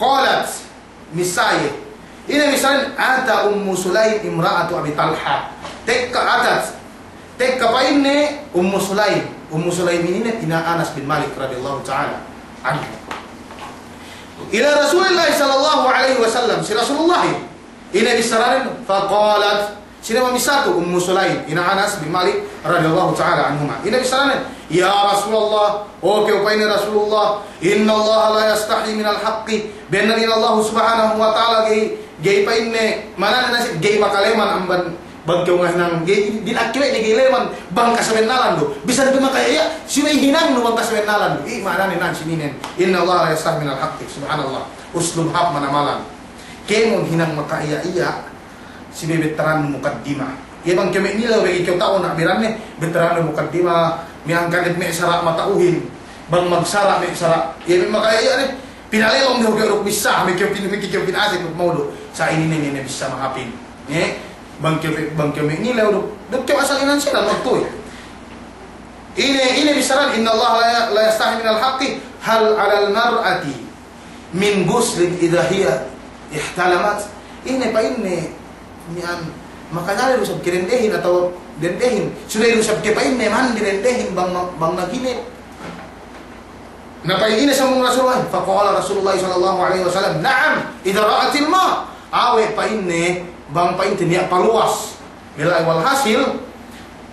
qalat, missā iye. Ine missānen, ata Ummu Sulaim imra'atu Abi Talha. Tekka atat, tekka pa'inne Ummu Sulaim. Ummu Sulaim ininen ina' Anas bin Malik radiyallahu ta'ala anhu. Ila Rasulillahi sallallahu alaihi wasallam. Si Rasulullah. Ine bissaranen, faqalat, sine mamisatu, Ummu Sulaim, ina' Anas bin Malik radiyallahu ta'ala anhuma. Ine bissaranen, "Ya Rasulullah, o kew pa'inne Rasulullah, innallaha la yastahyi minal haqqi." Bennal in Allah subhanahu wa ta'ala ga'i, ga'i pa'inne, manane nasi ga'i makaleman amban Bang kew ngahinang, ga'i, dina'ak kew we' ne ga'i leman bang kasabennalan du. Bisan pe makaya' iye, subey hinangnu bang kasabennalan du. Iye ma'anane na'an sininen. Innallaha la yastahi minal haqqi. Subhanallah. Uslub hāp manamalan. Kēmon hinang makaya' iye, subey bettarannu mukaddima. Iye bang kew me' nilew bagi kew ta'u na' biranne, bettarannu mukaddima, miya'an kan me' sara' mata'uhin. Bang magsara' me' sara'. Iye me' makaya' iye ne. Pinalelong ne kew duk bissā, me' kew pin-, me' kew pinasek duk maudu'. Sa' ininen ne bissā mahāpin. Ne, bang kew, bang kew me' nilew duk, duk kew asal inan sinan waktu. Ine, ine bissāhan, innallaha la ya-, la yastahi minal haqqi, hal 'alal mar'ati min ghuslin idha hiya ihtalamat. Ine pa'inne, miya'an, makajari du isab kew dendehin atawa dendehin. Subey du isab kew pa'inne mandi dendehin bang ma-, bang maginip. Na pa'in ine sambung Rasulullah, faqala Rasulullah sallallahu alaihi wasallam, "Na'am, idza ra'atil ma'." Awe' pa'inne, bang pa'inte niya' paluwas. Bila'i walhasil,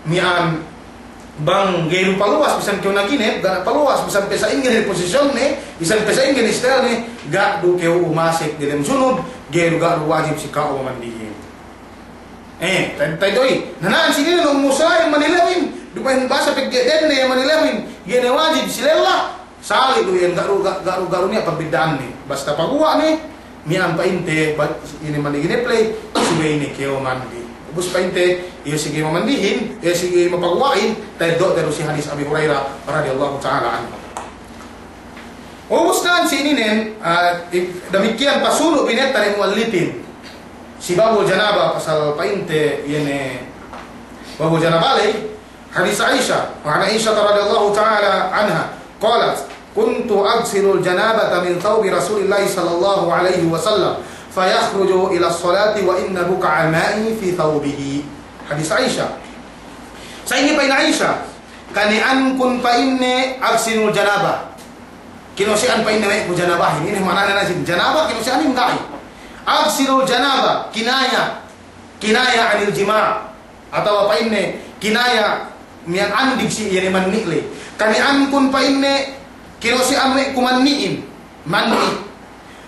miya'an bang ga'i du paluwas, bisan kew naginip, ga' paluwas, bisan pe sa'ingge ne posisyonne, bisan pe sa'ingge ne stylene, ga' du kew umasek delem junub, ga'i du, ga' du wajib si ka'u mamandihin. Eh, tay-, ta'idu'i. Na na'an si inin Ummu Sulaim manilewin. Duma'in basa pegge' dende manilewin. Iye ne wajib si lella. Sali' du iyan ga' du, ga', ga' du, ga' du niya' pagbidda'anne. Basta paguwa' ne, miya'an pa'inte, ba-, ine mandi ginip ley, subey ne kew mandi. Ubus pa'inte, iye si ga'i mamandihin, iye si ga'i mapaguwa'in, ta'eddo' te du si hadis Abi Hurairah radiyallahu ta'ala anhu. Ubus na'an si ininen, ah, i-, damikkiyan pasunu' binetta ne mu'allipin. Si babul janaba pasal pa'inte iye ne babul janaba ley, hadis Aisha. Wa an Aisha radiyallahu ta'ala anha, qalat, "Kuntu aghsilul janabata min thawbi Rasulillahi sallallahu alaihi wasallam, fayakhruju ila salati wa inna buq'al ma'i fi thawbihi." Hadis Aisha. Sa'ingge pa'in Aisha, kani'ankun pa'inne aghsilul janaba. Kinose'an pa'inne we' ku janabahin. Ine ma'anane na'an si janaba, kinose'anin ga'i. Aghsilul janaba, kinaya, kinaya anil jima'. Atawa pa'inne, kinaya miya'an andig si iye ne manni' ley. Kani'ankun pa'inne, kinose'an we' ku manni'in. Manni'.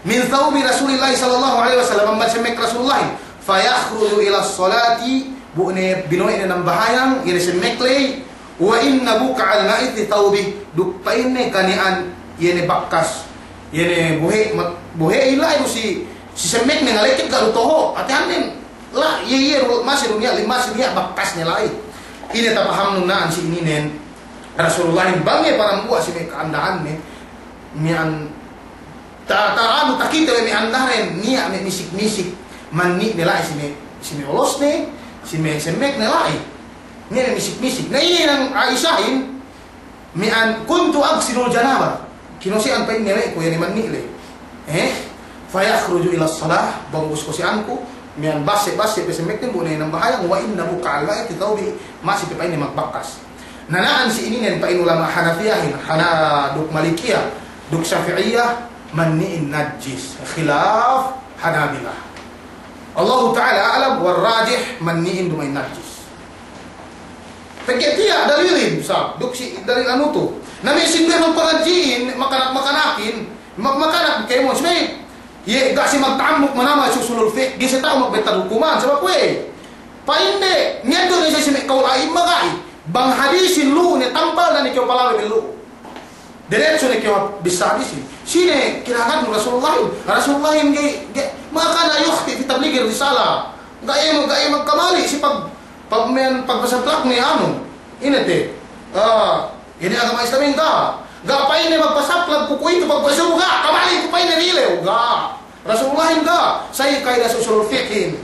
Min thawbi Rasulillahi sallallahu alaihi wasallam, amban semmek Rasulullahin. Fayakhruju ila salati, bu ne bino'e ne nambahayang, iye ne semmek ley. Wa inna buq'al ma'i fi thawbi, duk pa'inne kani'an iye ne bakkas, iye ne bohe', ma-, bohe'in la'i du si, si semmekne ngaleket ga' du toho', hātinen la'i, iye, iye du masi du niya', masi niya' bakkasne la'i. Ine tapahamnun na'an si ininen, Rasulullahin bang iye parambuwa' si me' ka'andahanne, miya'an Ta-, ta-, anu, takite we' me' andaren, niya' me' misik-misik. Manni'ne la'i si me', si me' olosne, si me' semmekne la'i. Niya' me' misik-misik. Na iye nang Aishahin, miya'an kuntu aghsilul janaba. Kinose'an pa'inne we' ku iye ne manni' ley. Eh? Fayakhruju ila salah, bang ubus kose'anku, miya'an basse'-basse' pe semmekne bu ne nambahayang, wa inna buq'al ma'i fi thawbi, masi pe pa'inne magbakkas. Na na'an si ininen pa'in ulama' Hanafiyahin, Hana-, duk Malikiyah, duk Shafi'iyah, manni'in najis. Khilaf Hanabilah. Allahu ta'ala a'lam, war rajih, manni'in duma'in najis. Pegge' tiya' dalilin, sa', duk si dalil anu tu. Na me' sinduwe magpangadji'in, makanak-makanakin, mak-, makanak kēmon, subey iye ga' siye magta'ammuk manamal si usulul fiqh, ga'i siye ta'u magbetad hukuman, sabab kuwe'. Pa'inde, ngeddo' ne siye si me' kawul a'imma ga'i. Bang hadisin lu'u ne tampal, da'a ne kew palawe me' lu'u. Diretso ne kew bissā hadisin. Sine kinagannu? Rasulullahin. Rasulullahin ga'i, ga'i, ma kana yukhti fi tabligir risalah. Ga'i, ga'i magkamali' si pag-, pag-, men-, pagpasaplak ne anu. Ine te. Ah, ine agama Islamin ga'. Ga' pa'inne magpasaplak ku kuwe'itu pagpasubu ga'. Kamali' ku pa'inne dilew ga'. Rasulullahin ga'. Sa'i kaidah usulul fiqhin.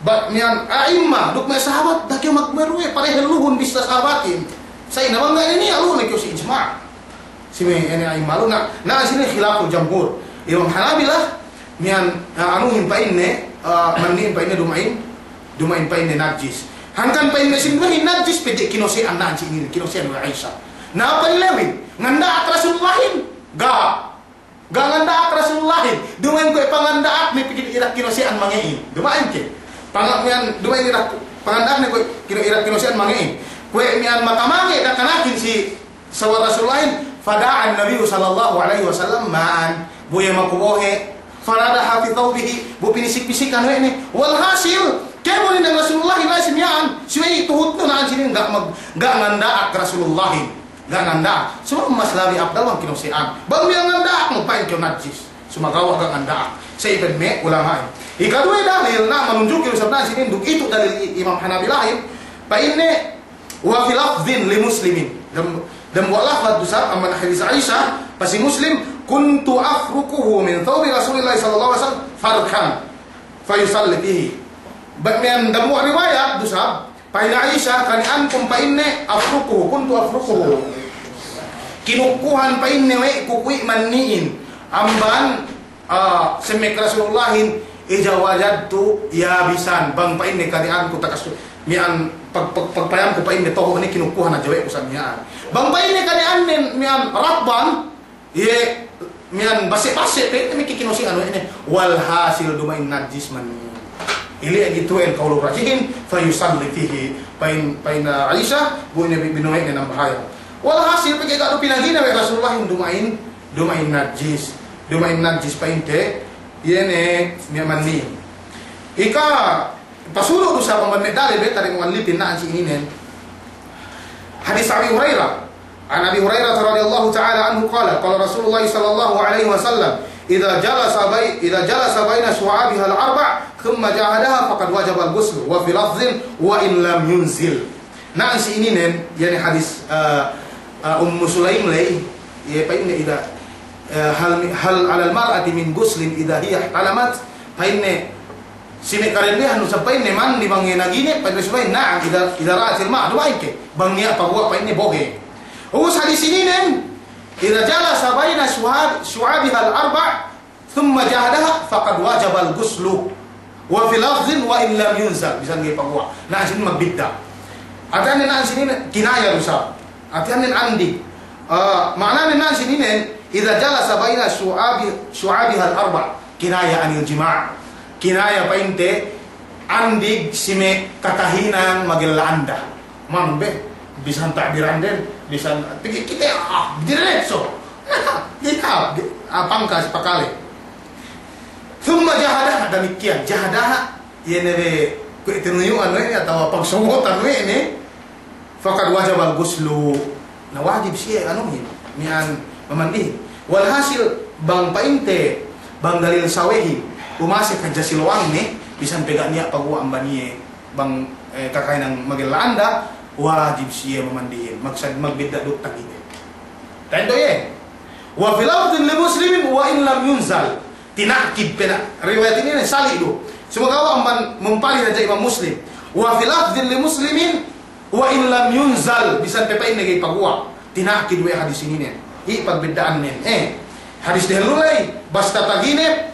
Ba-, miya'an a'imma, duk me' sahabat, da'a kew magmeruwe, parehelluhun bissā sahabatin. Sa'i na bang ga' ne niya' lu'u ne kew si ijma'. Si me' ine a'imma lu'u na, na sine khilaful jamhur. Imam Hanabilah, miya'an, ah, anuhin pa'inne, ah, manni'in pa'inne duma'in, duma'in pa'inne najis. Hangkan pa'inne sinduwehin najis, pegge' kinose'an na'an si inin, kinose'an we' Aisha. Na apa nilewin? Nganda'ak Rasulullahin? Ga'. Ga' nganda'ak Rasulullahin. Duma'in kuwe' panganda'akne pegge' irak kinose'an mange'in. Duma'in ke. Panga-, miya'an, duma'in irak panganda'akne kuwe' kino-, irak kinose'an mange'in. Kuwe' miya'an makamange' dakanakin si sawal Rasulullahin, fada'an Nabiyyu sallallahu alaihi wasallam ma'an. Bu iye maku bohe', fanadaha fi thawbihi, bu pinisik-pisikan we' ne. Walhasil, Kēmon inin Rasulullahin la'i si miya'an, si we'ey tuhutnu na'an sinin ga' mag-, ga' nganda'ak Rasulullahin. Ga' nganda'ak. Sumagawa' mas labi apdal bang kinose'an. Bang miya'an nganda'ak, magpa'in kew najis. Sumagawa' ga' nganda'ak. Sa' iyan me' ulama'in. Ikaduwe dalil, na manunjuki du isab na'an sinin duk itu dalil i-, Imam Hanabilahin. Pa'inne, wa fi lafdhin li Muslimin. Dem-, dembuwa' lafad du isab amban hadis Aisha, pa'in si Muslim, kuntu afrukuhu min thawbi Rasulillahi sallallahu alaihi wasallam farkan, fayusalli fihi. Ba-, miya'an dembuwa' riwayat du isab, pa'in Aisha, kani'an ku pa'inne afrukuhu, kuntu afrukuhu. Kinukkuhan pa'inne we' ku kuwe' manni'in, amban Ah, semmek Rasulullahin, idha wajadtu yabisan, bang pa'inne kani'an ku takas, miya'an pag-, pag-, pagpayamku pa'inne toho' ne kinukkuhan hadja we' ku sa' miya'an. Bang pa'inne kani'annen miya'an ratban, iye miya'an base'-base' pe, ne miki kinose'an we' ne, walhasil duma'in najis manni'in. Ili' gitu en qawlu rajihin, fayusalli fihi, pa'in, pa'in, ah, Aisha, bu ine bi-, binuwe' ne nambahayang. Walhasil, pegge' ga' du pinagine we' Rasulullahin duma'in, duma'in najis. Duma'in najis pa'inte, iye ne, niya' manni. Ika, pasunu' du sa' amban me' dalil be, tari mu'allifin na'an si ininen. Hadis Abi Hurairah. An Abi Hurairah radhiyallahu ta'ala anhu qala, qala Rasulullah sallallahu alaihi wasallam, idha jalasa bay-, idha jalasa baina syu'abihal arba', thumma jahadaha, faqad wajabal ghuslu, wa fi lafdhin, wa in lam yunzil. Na'an si ininen, yani hadis, eh, eh, Ummu Sulaim ley, iye pa'inne idha, eh, hal mi-, hal 'alal mar'ati min ghuslin idha hiya ihtalamat, pa'inne, si me' karendehan du sa' pa'inne mandi bang iye naginip, pa'inne subey, na'am, idha, idha ra'atil ma', duma'in ke, bang niya' paguwa' pa'inne bohe'. Ubus hadis ininen, idha jalasa baina syu'ab-, syu'abihal arba', thumma jahadaha faqad wajabal ghuslu. Wa fi lafdhin wa in lam yunzal. Bisan ga'i paguwa'. Na'an sinin magbidda'. Hātinen na'an sinin kinaya du sa'. Hātinen andig. Ah, ma'ananen na'an sinin, idha jalasa baina syu'abi-, syu'abihal arba'. Kinaya anil jima'. Kinaya pa'inte andig si me' kakahinang magella anda. Manu be, bisan ta'biranden, bisan, pegge' kite, ah, diretso. Di-, ah, di-, ah, pangkas pakale. Thumma jahadaha, damikkiyan. Jahadaha, iye ne be, kuwe' tinuyu'an we' ne, atawa pagsongotan we' ne, faqad wajabal ghuslu. Na wajib siye anuhin, miya'an mamandihin. Walhasil, bang pa'inte, bang dalil sawehin, umasek hadja si lowangne, bisan pe ga' niya' paguwa' amban iye, bang, eh, kakahinang magella anda, wajib siye mamandihin, magsad-, magbidda' duk tagine. Ta'eddo' iye. Wa fi lafdhin li Muslimin wa in lam yunzal. Tina'kid pe na, riwayat ininen sali' du. Sumagawa' amban mumpali hadja Imam Muslim. Wa fi lafdhin li Muslimin wa in lam yunzal. Bisan pe pa'inne ga'i paguwa'. Tina'kid we' hadis ininen. Iye pagbidda'annen. Eh, hadis dehellu ley, basta tagine,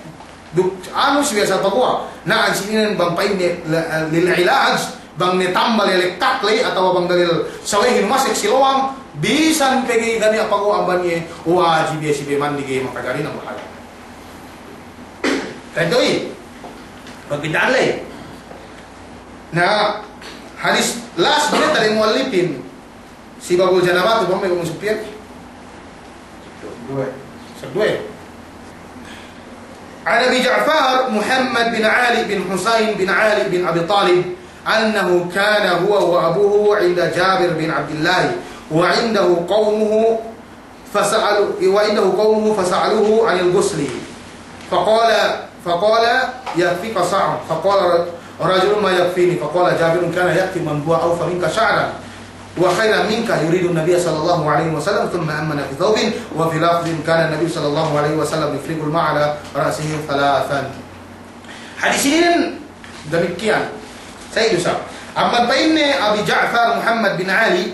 duk anu si biya' sa' paguwa'. Na'an si ininen bang pa'inne la-, lil ilaj, bang ne tambal iye lekkat ley, atawa bang dalil sawehin masek si lowang, bisan pe ga'i ga' niya' paguwa' amban iye, wajib iye si be mandi ga'i makajari nambahayang. Ta'eddo' i, pagbidda'an ley. Na, hadis last, bine tari mu'allifin. Si babul janabat, bang me' Ummu Sufyan. Sab duwe. عن أبي جعفر محمد بن علي بن حسين بن علي بن أبي طالب أنه كان هو وأبوه عند جابر بن عبد الله وعنده قومه فسألوا، وعنده قومه فسألوه عن الغسل. فقال، فقال: يكفيك صاع. فقال رجل: ما يكفيني؟ فقال جابر: كان يكفي من هو أوفى منك شعرا وخيرا منك، يريد النبي صلى الله عليه وسلم، ثم أمن في ثوب. وفي لفظ: كان النبي صلى الله عليه وسلم يفرغ الماء على رأسه ثلاثا. Hadis inin damikkiyan. Sa' iyan du sa'. Amban pa'inne Abi Ja'far Muhammad bin Ali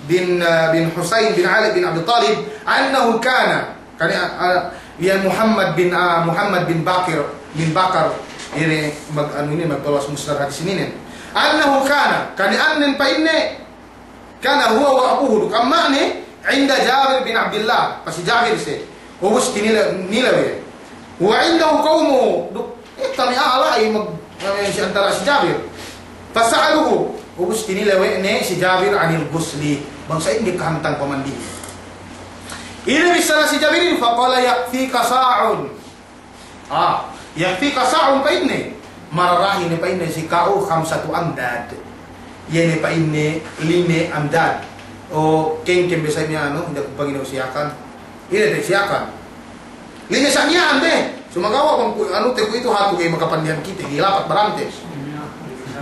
bin, ah, bin Husayn bin Ali bin Abi Talib, annahu kana, kani, ah, ah, iyan Muhammad bin, ah, Muhammad bin Bakir, bin Bakar, inin mag-, anu inin, magbawas musnad hadis inin. Annahu kana, kani'annen pa'inne, kana huwa wa abuhu, duk amma'ne, inda Jabir bin Abdillah, pa si Jabir siye. Ubus tinile-, nilew iye. Wa indahu qawmuhu, duk, eh, kami a'a la'i mag-, eh, si antara' si Jabir. Fasa'aluhu, ubus tinilew we' ne si Jabir anil ghusli. Bang sa'ingge kahantang pamandihin. Ine bissā si Jabirin, faqala yakfika sa'un. Ah, yakfika sa'un pa'inne. Mararahi ne pa'inne si ka'u khamsatu amdad. Iye ne pa'inne lime amdad. O kengkeng besa'ne anu, inda' ku pangine usiyakan. Ine te siyakan. Lime sa' miya'an be. Sumagawa' bang ku, anu te kuwe'itu hatu ga'i makapandihan kite, ga'i lapat barante.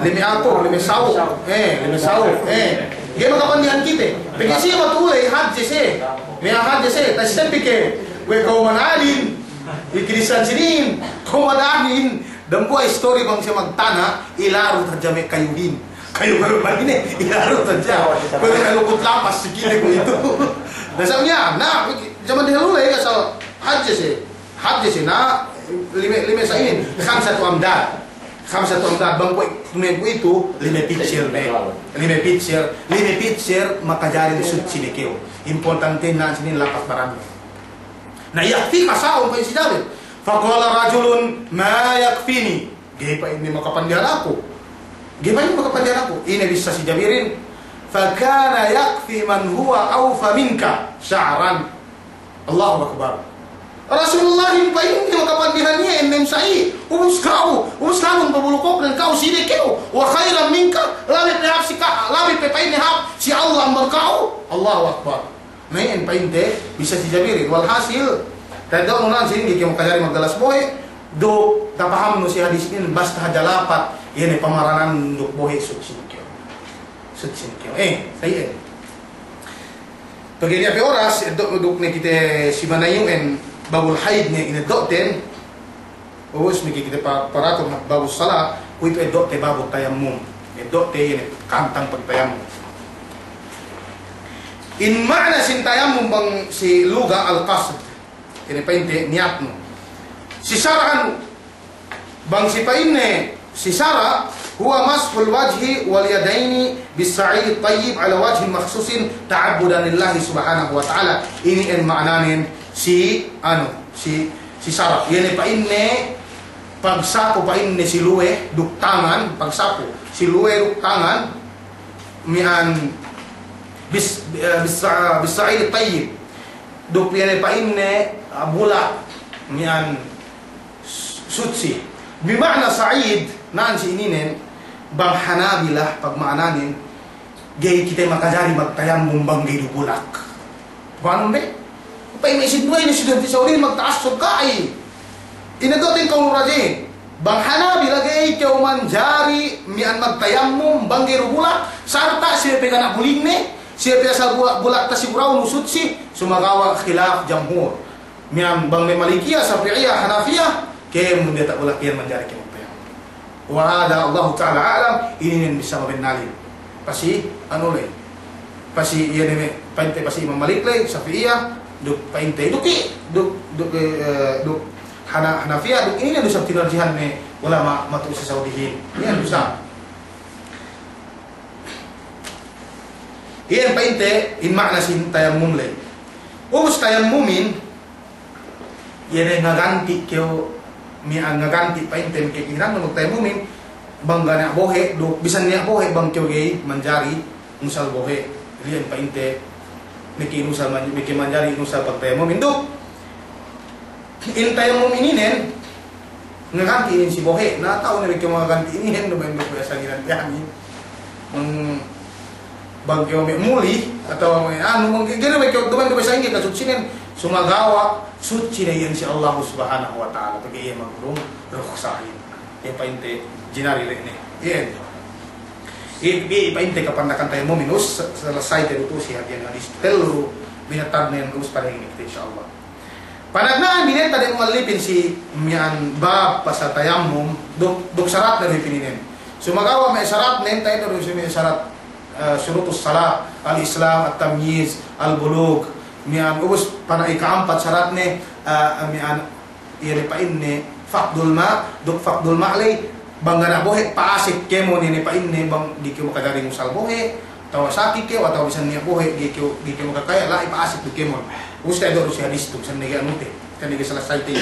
Lime atur, lime sawu. Eh, lime sawu. Eh. Ga'i makapandihan kite. Pegge' siye matuley hadje siye. Miya'an hadje siye. Tasisebbi ke. Kuwe' kawman adin. Ikilisan sinin. Kawman adin. Dambuwa' istori bang siye magtana', ilarut hadja me' kayuhin. Kayu-kayu bang ine, ilarut hadja. Kuwe' me' lukut lapas si kite kuwe'itu. Na sa' miya'an, na, jaman dahulu ley asal hadje siye. Hadje siye, na, lime, lime sa' inin. Khamsatu amdad. Khamsatu amdad, bang kuwe', kuwe' kuwe'itu, lime pitsir ne. Lime pitsir, lime pitsir, makajari sutsi ne kew. Importante na sinin lapas baran. Na yakfika sa'un, pa'in si Jabir. Faqala rajulun ma yakfini. Ga'i pa'inne makapandihan aku. Ga'i pa'inne makapandihan aku. Ine bissā si Jabirin. Fakana yakfi man huwa awfa minka sha'ran. Allahu Akbar. Rasulullahin pa'inne makapandihan iye ennem sa'i. Ubus ka'u, ubus ka'u pabulukoknen ka'u sine kew. Wa khairan minka, labi pe hāp si ka-, labi pe pa'inne hāp si Allah amban ka'u. Allahu Akbar. Na iyan pa'inte, bissā si Jabirin. Walhasil, teddo'nu nan sinin ga'i kew makajari maggalas bohe', duk tapahamnu si hadis inin, basta hadja lapat, iye ne pamaranan duk bohe' sutsi ne kew. Sutsi ne kew. Eh, sa' iyan. Pegge' niya' pe oras, eddo' duk ne kite si manayu'en babul haid ne ineddo'ten, Ubus miki kite pa-, paratur hap babus salat, kuwe'itu eddo'te babut tayammum. Eddo'te iye ne kantang pagtayammum. In ma'na sin tayammum bang si luga al-qasd. Iye ne pa'inte niyatnu. Si sara'an bang si pa'inne si sara', huwa mashul wajhi wal yadaini bis sa'idit tayyib ala wajhin makhsusin ta'abbudan lillahi subhanahu wa ta'ala. Inin ma'nanen si anu. Si, si sara'. Iye ne pa'inne, pagsapu pa'inne si luwe duk tangan, pagsapu si luwe duk tangan, miya'an bis-, eh, bis-, bis sa'id tayyib. Duk iye ne pa'inne, ah, bulak, miya'an s-, sutsi. Bi ma'na sa'id, na'an si ininen, bang Hanabila, pagma'ananen, ga'i kite makajari magtayammum bang ga'i du bulak. Pahamun be? Pa'in me' sinduwe ne si Saudi magta'assub ga'i. Ine do'ten kawlu rajihin. Bang Hanabila ga'i kew manjari miya'an magtayammum bang ga'i du bulak, sarta' siye pe ga' niya' bulingne, siye pe asal bulak, bulak ta si buraw nu sutsi, sumagawa' khilaf jamhur. Miya'an bang me' Malikiyah, Shafi'iyah, Hanafiyah, kēmon diyata' bulak iyan manjari kēmon tayammum. Wa hadha Allahu ta'ala a'lam, ininen bissā mabennalin. Pasi, anu ley. Pasi, iye ne me', pa'inte pasi Imam Malik ley, Shafi'iyah, duk pa'inte, duk i, duk, duk, eh, duk Hana-, Hanafiyah, duk ininen du sab tinarjihan me' ulama' matu'u si Saudihin. Iyan du sab. Iyan pa'inte, in ma'na sin tayammum ley. Ubus tayammumin, iye ne ngaganti' kew, miya'an ngaganti' pa'inte me' kehinangnu magtayammumin, bang ga' niya' bohe', duk bisan niya' bohe' bang kew ga'i manjari inusal bohe', iyan pa'inte me' kehinusal man-, me' kemanjari inusal pagtayammumin duk. In tayammum ininen, ngaganti' inin si bohe', na ta'u ne me' kew ngaganti' inin, duma'in du bisan ginanti'anin. Bang, bang kew me' muli, atawa me' anu, bang ga'i ne me' kew duma'in du bisan ginanti'anin, sumagawa' sutsi ne iyan si Allahu Subhanahu wa Ta'ala, pegge' iye magurung rukhsahin. Iye pa'inte jinari le' ne. Iye. Iye, iye pa'inte kapandakan tayammumin, us, selesay te du tu'u si hadiyan hadis tellu, binatadnen us padahin kite, insya Allah. Panagna'an binenta de mu'allipin si miya'an bab pasal tayammum, duk, duk saratne du hep ininen. Sumagawa' me' saratnen, ta'eddo' du si me' sarat, eh, surutus salah, al-Islam, at-tamyiz, al-bulug, miya'an ubus pana' ika'ampat saratne, eh, miya'an iye ne pa'inne faqdul ma', duk faqdul ma' ley, bang ga' niya' bohe' pa'asek kēmon, iye ne pa'inne bang ga'i kew makajari ngusal bohe', atawa saki kew, atawa bisan niya' bohe', ga'i kew, ga'i kew makakaya, la'i pa'asek du kēmon. Ubus ta'eddo' du si hadis tu, bisan ne ga'i anu te, bisan ne ga'i selesay te.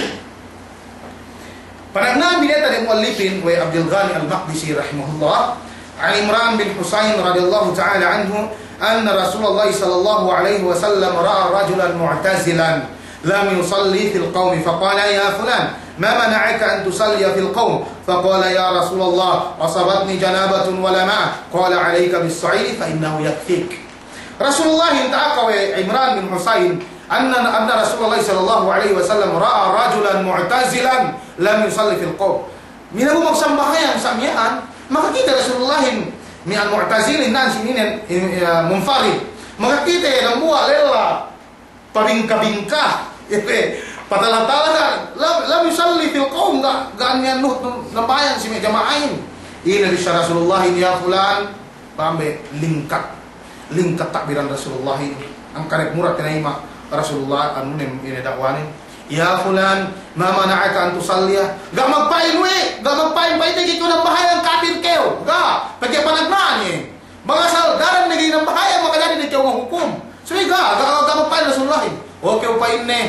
Panagna'an binenta de mu'allipin we' Abdul Ghani Al-Maqdisi rahimahullah, an Imran bin Husayn radiyallahu ta'ala anhu, anna Rasulullah sallallahu alaihi wasallam ra'a rajulan mu'tazilan, lam yusalli fil qawmi, faqala, "Ya fulan, ما منعك أن تصلي في القوم؟ فقال: يا رسول الله، أصابتني جنابة ولا ماء. قال: عليك بالصعيد فإنه يكفيك. Rasulullahin ta'aka we' Imran bin Husayn, أن، أن رسول الله صلى الله عليه وسلم رأى رجلا معتزلا لم يصل في القوم. Minabu magsambahayang sa' miya'an, makakite Rasulullahin miya'an mu'tazilin nan sinin, eh, munfarid. Makakite dambuwa' lella pabingka-bingka, patala-tala, lam, lam yusalli fil qawm, ga', ga' niya' nuhut nambahayang si me' jama'ahin. Ine bissā Rasulullahin, ya fulan, pa'ambe lingkat. Lingkat takbiran Rasulullahin. Angkanek murad tinayima' Rasulullah, anu ne, ine da'wanen. Ya fulan, ma mana'aka an tusalliya? Ga' magpa'in we', ga' magpa'in pa'inte ga'i kew nambahayang, kapir kew. Ga', pegge' panagna'an iye. Bang asal daran ne ga'i nambahayang, makajari ne kew mahukum. Subey ga', ga', ga' magpa'in Rasulullahin. O kew pa'inne.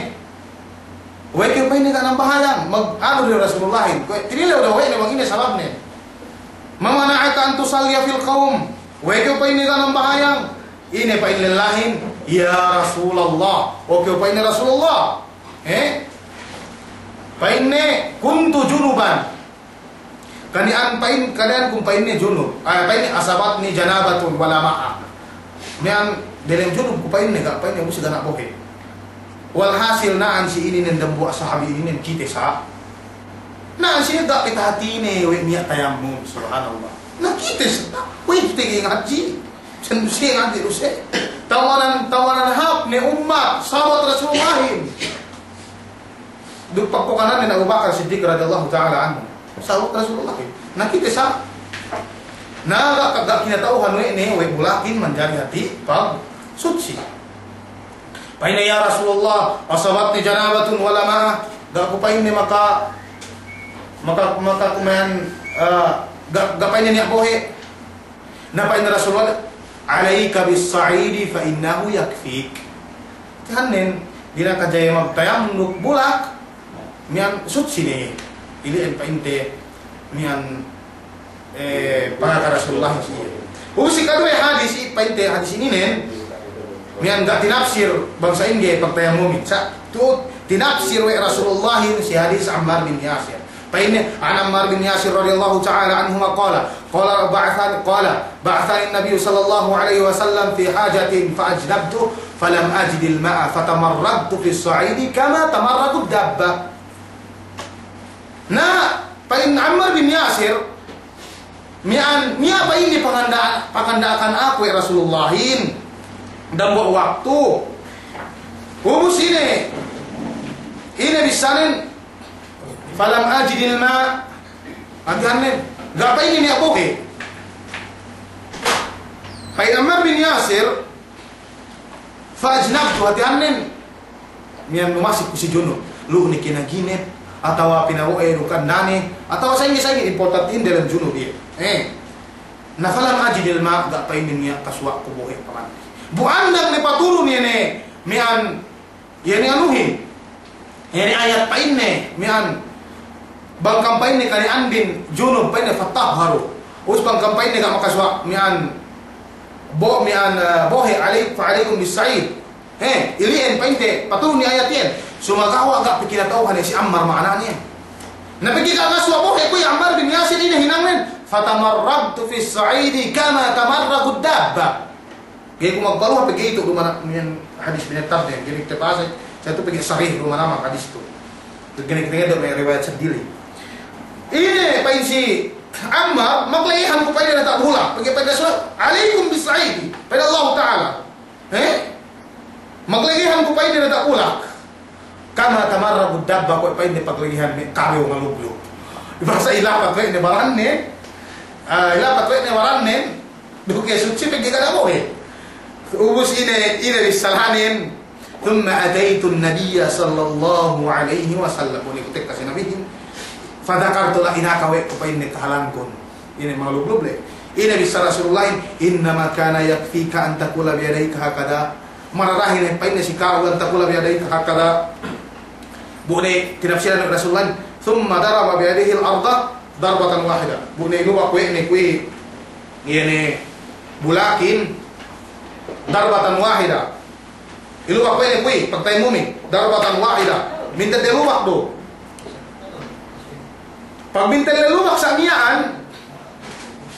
We' kew pa'inne ga' nambahayang. Mag-, anu du Rasulullahin. Kuwe', tinilew du we' ne bang ine sababne. Ma mana'aka an tusalliya fil qawm. We' kew pa'inne ga' nambahayang. Ine pa'in lellahin. Ya Rasulallah. O kew pa'inne Rasulullah. Eh? Pa'inne, kuntu junuban. Kani'an pa'in, kani'an ku pa'inne junub. Ah, pa'inne asabatni janabatun wala ma'a. Miya'an delem junub ku pa'inne, ga' pa'inne ubus ga' niya' bohe'. Walhasil na'an si ininen dambuwa' sahabi ininen kite sa'. Na'an si ga' pe tahatine we' niya' tayammum, subhanallah. Na kite sa', we' kite ga'i ngadji'. Sen si ngadji' du se. Tawanan, tawanan hāp ne ummat, sahabat Rasulullahin. Duk pagpokanannen Abu Bakar Siddiq radiyallahu ta'ala anhu. Sahabat Rasulullah. Na kite sa'. Na ga', ga' kinata'uhan we' ne, we' bulakin manjari hati' pagsutsi. Pa'inne, ya Rasulullah, asabatni janabatun wala ma'a. Ga' ku pa'inne maka, maka, maka kumayan, eh, ga', ga' pa'inne niya' bohe'. Na pa'in Rasulullah, "Alaika bis-sa'idi fa innahu yakfik." Tihannen, dina'ak hadja iye magtayammum duk bulak, miya'an sutsi ne. Ili'en pa'inte, miya'an, eh, pangaka Rasulullah si iye. Ubus si kaduwe hadis, pa'inte hadis ininen, miya'an ga' tinapsir bang sa'ingge pagtayammumin. Sa' tu'u tinapsir we' Rasulullahin si hadis Ammar bin Yasir. Pa'inne, an Ammar bin Yasir radiyallahu ta'ala anhuma qala, qala ba'athani, qala, ba'athani an-Nabiyyu sallallahu alaihi wasallam fi hajatin fa ajnabtu, falam ajidil ma'a, fatamarragtu fis sa'idi kama tamarragu dabba. Na, pa'in Ammar bin Yasir, miya'an, niya' pa'inne panganda'akan, panganda'akan aku we' Rasulullahin, dambuwa' waktu. Ubus ine, ine bissānen, falam ajidil ma'. Hātinen, ga' pa'inne niya' bohe'. Pa'in Ammar bin Yasir, fa ajnabtu, hātinen, miya'an numasik ku si junub. Lu'u ne kinaginep, atawa pinabo'e du kandane, atawa sa'ingge-sa'ingge importante in delem junub iye. Eh. Na falam ajidil ma', ga' pa'inne niya' kasuwa' ku bohe' pamandi. Bu andang ne paturun iye ne, miya'an Iye ne anuhin. Iye ne ayat pa'inne, miya'an. Bang kam pa'inne kani'anbin junub pa'inne fatahharu. Ubus bang kam pa'inne ga' makasuwa' miya'an bo-, miya'an, eh, bohe' alaik-, fa alaikum bis-sa'id. He, ili'en pa'inte, paturun ne ayat iyan. Sumagawa' ga' pe kinata'uhan si Ammar ma'ananen. Na pegge' ga' kasuwa' bohe' kuwe' Ammar bin Yasir ine hinangnen. Fatamarragtu fis-sa'idi kama tamarragud dabba. Ga'i ku magpaluha pegge' itu duma'in miya'an hadis binetadnen, ga'i ku tepase, sa' itu pegge' sahih duma'in hadis itu. Ga'i ku tengeddo' me' riwayat sendiri. Ine pa'in si Ammar, maglegehan ku pa'in diyata' bulak, pegge' pa'in Rasul, alaikum bis-sa'idi, pa'in Allah Ta'ala. Eh? Maglegehan ku pa'in diyata' bulak. Kama tamarragud dabba, kuwe' pa'inne paglegehan me' kabew maluglug. Basa ilapat we' ne baranne, ah, ilapat we' ne baranne, duk iye sutsi pegge' ga' niya' bohe'. Ubus ine, ine bissalanen, thumma ataitun nabiyya sallallahu alaihi wasallam. Bu ne ku tekka si Nabihin, fadhakartu la inaka we' ku pa'inne kahalangkun. Ine maluglug le. Ine bissā Rasulullahin, innama kana yakfika an taqula biyadaika hakadha. Mararahi ne pa'inne si ka'u an taqula biyadaika hakadha. Bu ne tinapsiran Rasulullahin, thumma daraba biyadihil arda darbatan wahida. Bu ne ilubak we' ne kuwe' iye ne bulakin darbatan wahida. Ilubak we' ne kuwe', pagtayammumin, darbatan wahida. Minta te lubak du. Pag mintedde lubak sa' miya'an,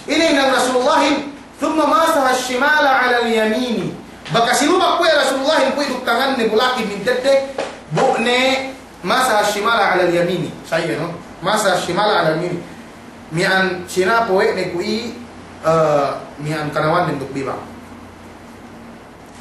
ine hinang Rasulullahin, thumma masaha shimala 'alal yamini. Bakas si lubak kuwe' Rasulullahin kuwe' duk tanganne bulakin mintedde, bu ne masaha shimala 'alal yamini. Sa' iye, no? Masaha shimala 'alal yamini. Miya'an sinapu we' ne kuwe', eh, miya'an kanawannen duk bibang.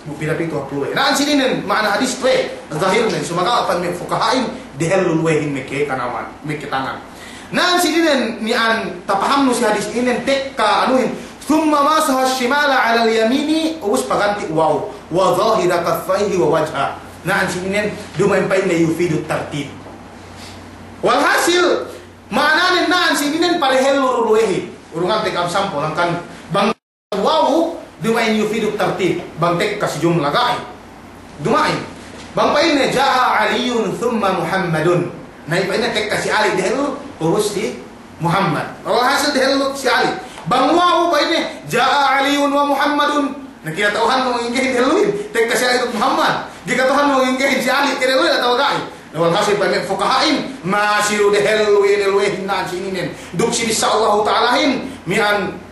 Bu pinapitu hap luwe. Na'an si ininen ma'ana hadis tuwe, zahirnen, sumagawa' pa'in me' fukaha'in, dehellu luwehin meke kanawan, meke tangan. Na'an si ininen miya'an tapahamnu si hadis inen tekka anuhin, thumma masaha shimala 'alal yamini, ubus paganti' waw, wa zahira kaffaihi wa wajha. Na'an si ininen duma'in pa'inne yufidu tartib. Walhasil, ma'ananen na'an si ininen padehellu du luwehin. Urungan tekka am sampo, langkan bang waw, duma'in yufidu tartib. Bang tekka si jumla ga'i. Duma'in. Bang pa'inne, ja'a Aliyun thumma Muhammadun. Na, pa'inne tekka si Ali dehellu, ubus si Muhammad. Walhasil dehellu si Ali. Bang waw pa'inne, ja'a Aliyun wa Muhammadun. Na, ga'i kata'uhannu inggehin dehelluhin. Tekka si Ali duk Muhammad. Ga'i kata'uhannu inggehin si Ali, ke dehelluhin atawa ga'i. Na, walhasil pa'in me' fukaha'in, masi du dehellu iye ne luwehin na'an si ininen. Duk si bissā Allahu Ta'alahin, miya'an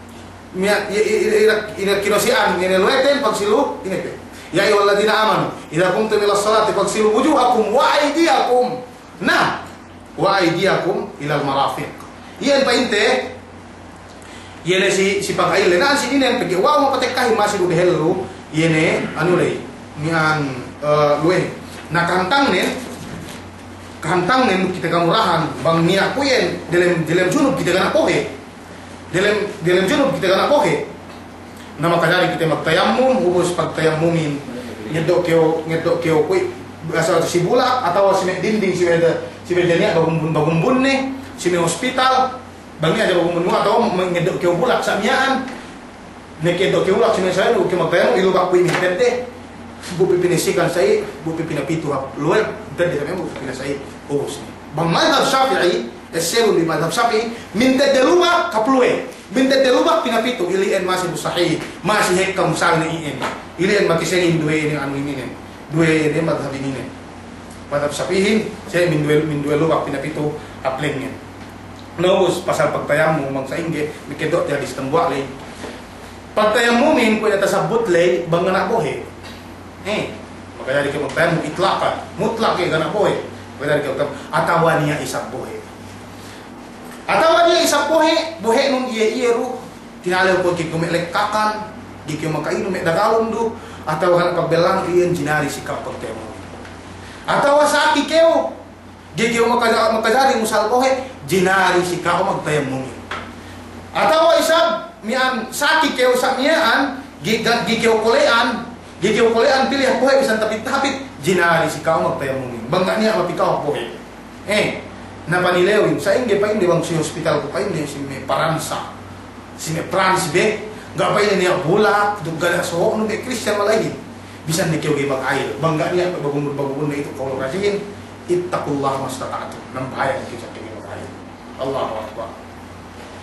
Miya'an, i-, i-, i-, ina, ina kinosi'an, ine luweten, pagsilu, ine pe. Ya ayyuhalladhina amanu, idha qumtum ilas salati faghsilu wujuhakum wa aydiyakum. Na, wa aydiyakum ilal marafiq. Iyan pa'inte, iye ne si, si paga'ille. Na'an si ininen pegge' waw mapatekkahin masi du dehellu, iye ne, anu ley, miya'an, eh, luwe. Na kahantangnen, kahantangnen kite kamurahan, bang niya' kuwe' iyan, delem, delem junub kite ga' niya' bohe'. Delem, delem junub kite ga' niya' bohe'. Na makajari kite magtayammum, ubus pagtayammumin. Ngeddo' kew, ngeddo' kew kuwe', asal si bulak, atawa si me' dinding, si me' da-, si me' da niya' bagumbun-bagumbunne, si me' hospital, bang niya' hadja bagumbun, atawa ngeddo' kew bulak sa' miya'an. Ne ngeddo' kew bulak si me' sa' iyan, kew magtayammum, ilubak kuwe' mintedde. Bu pe pinasikan sa'i, bu pe pinapitu hap luwe, mintedde sa' miya'an, bu pe pinasa'i, ubus ne. Bang madhab Shafi'i, Essebun bi madhab Shafi'i, mintedde lubak hap luwe. Mintedde lubak pinapitu, ili'en masi du sahih, masi hekka musal ne iyan. Ili'en makisengin duwe inin anu inin. Duwe inin madhab inin. Madhab Shafi'ihin, se minduwe, minduwe lubak pinapitu hap lengngen. Na ubus pasal pagtayammum, bang sa'ingge, mekkeddo' te hadis tambuwa' ley. Pagtayammumin kuwe' ne tasabbut ley, bang ga' niya' bohe'. Eh, makajari kew magtayammum itlaqan, mutlak iye ga' niya' bohe'. Makajari kew magtayammum, atawa niya' isab bohe'. Atawa niya' isab bohe', bohe'nun iye-iye du, tinalew kuwe' ga'i kew me' lekkakan, ga'i kew maka'inum me' dagalun du, atawa ga' niya' pagbellan iyan jinari si ka'u pagtayammumin. Atawa saki kew, Ga'i kew makaja-, makajari musal bohe', jinari si ka'u magtayammumin. Atawa isab, miya'an saki kew sa' miya'an, ga'i, ga'i kew kole'an, ga'i kew kole'an pī la'i bohe' bisan tapit-tapit, jinari si ka'u magtayammumin. Bang ga' niya' mapī ka'u bohe'. Eh, na panilewin, sa'ingge pa'inde bang si hospital ku pa'inde si me' Paransa. Si me' Prans be, ga' pa'inne niya' bulak, duk ga' niya' soho'nu me' Kristiyan mala'ihin. Bisan ne kew ga'i mag'ayil, bang ga' niya' bagumbun-bagumbun ne itu kawul rajin, ittaqullaha mastata'tum. Nambahayang kew sa' kew ga'i mag'ayil. Allahu Akbar.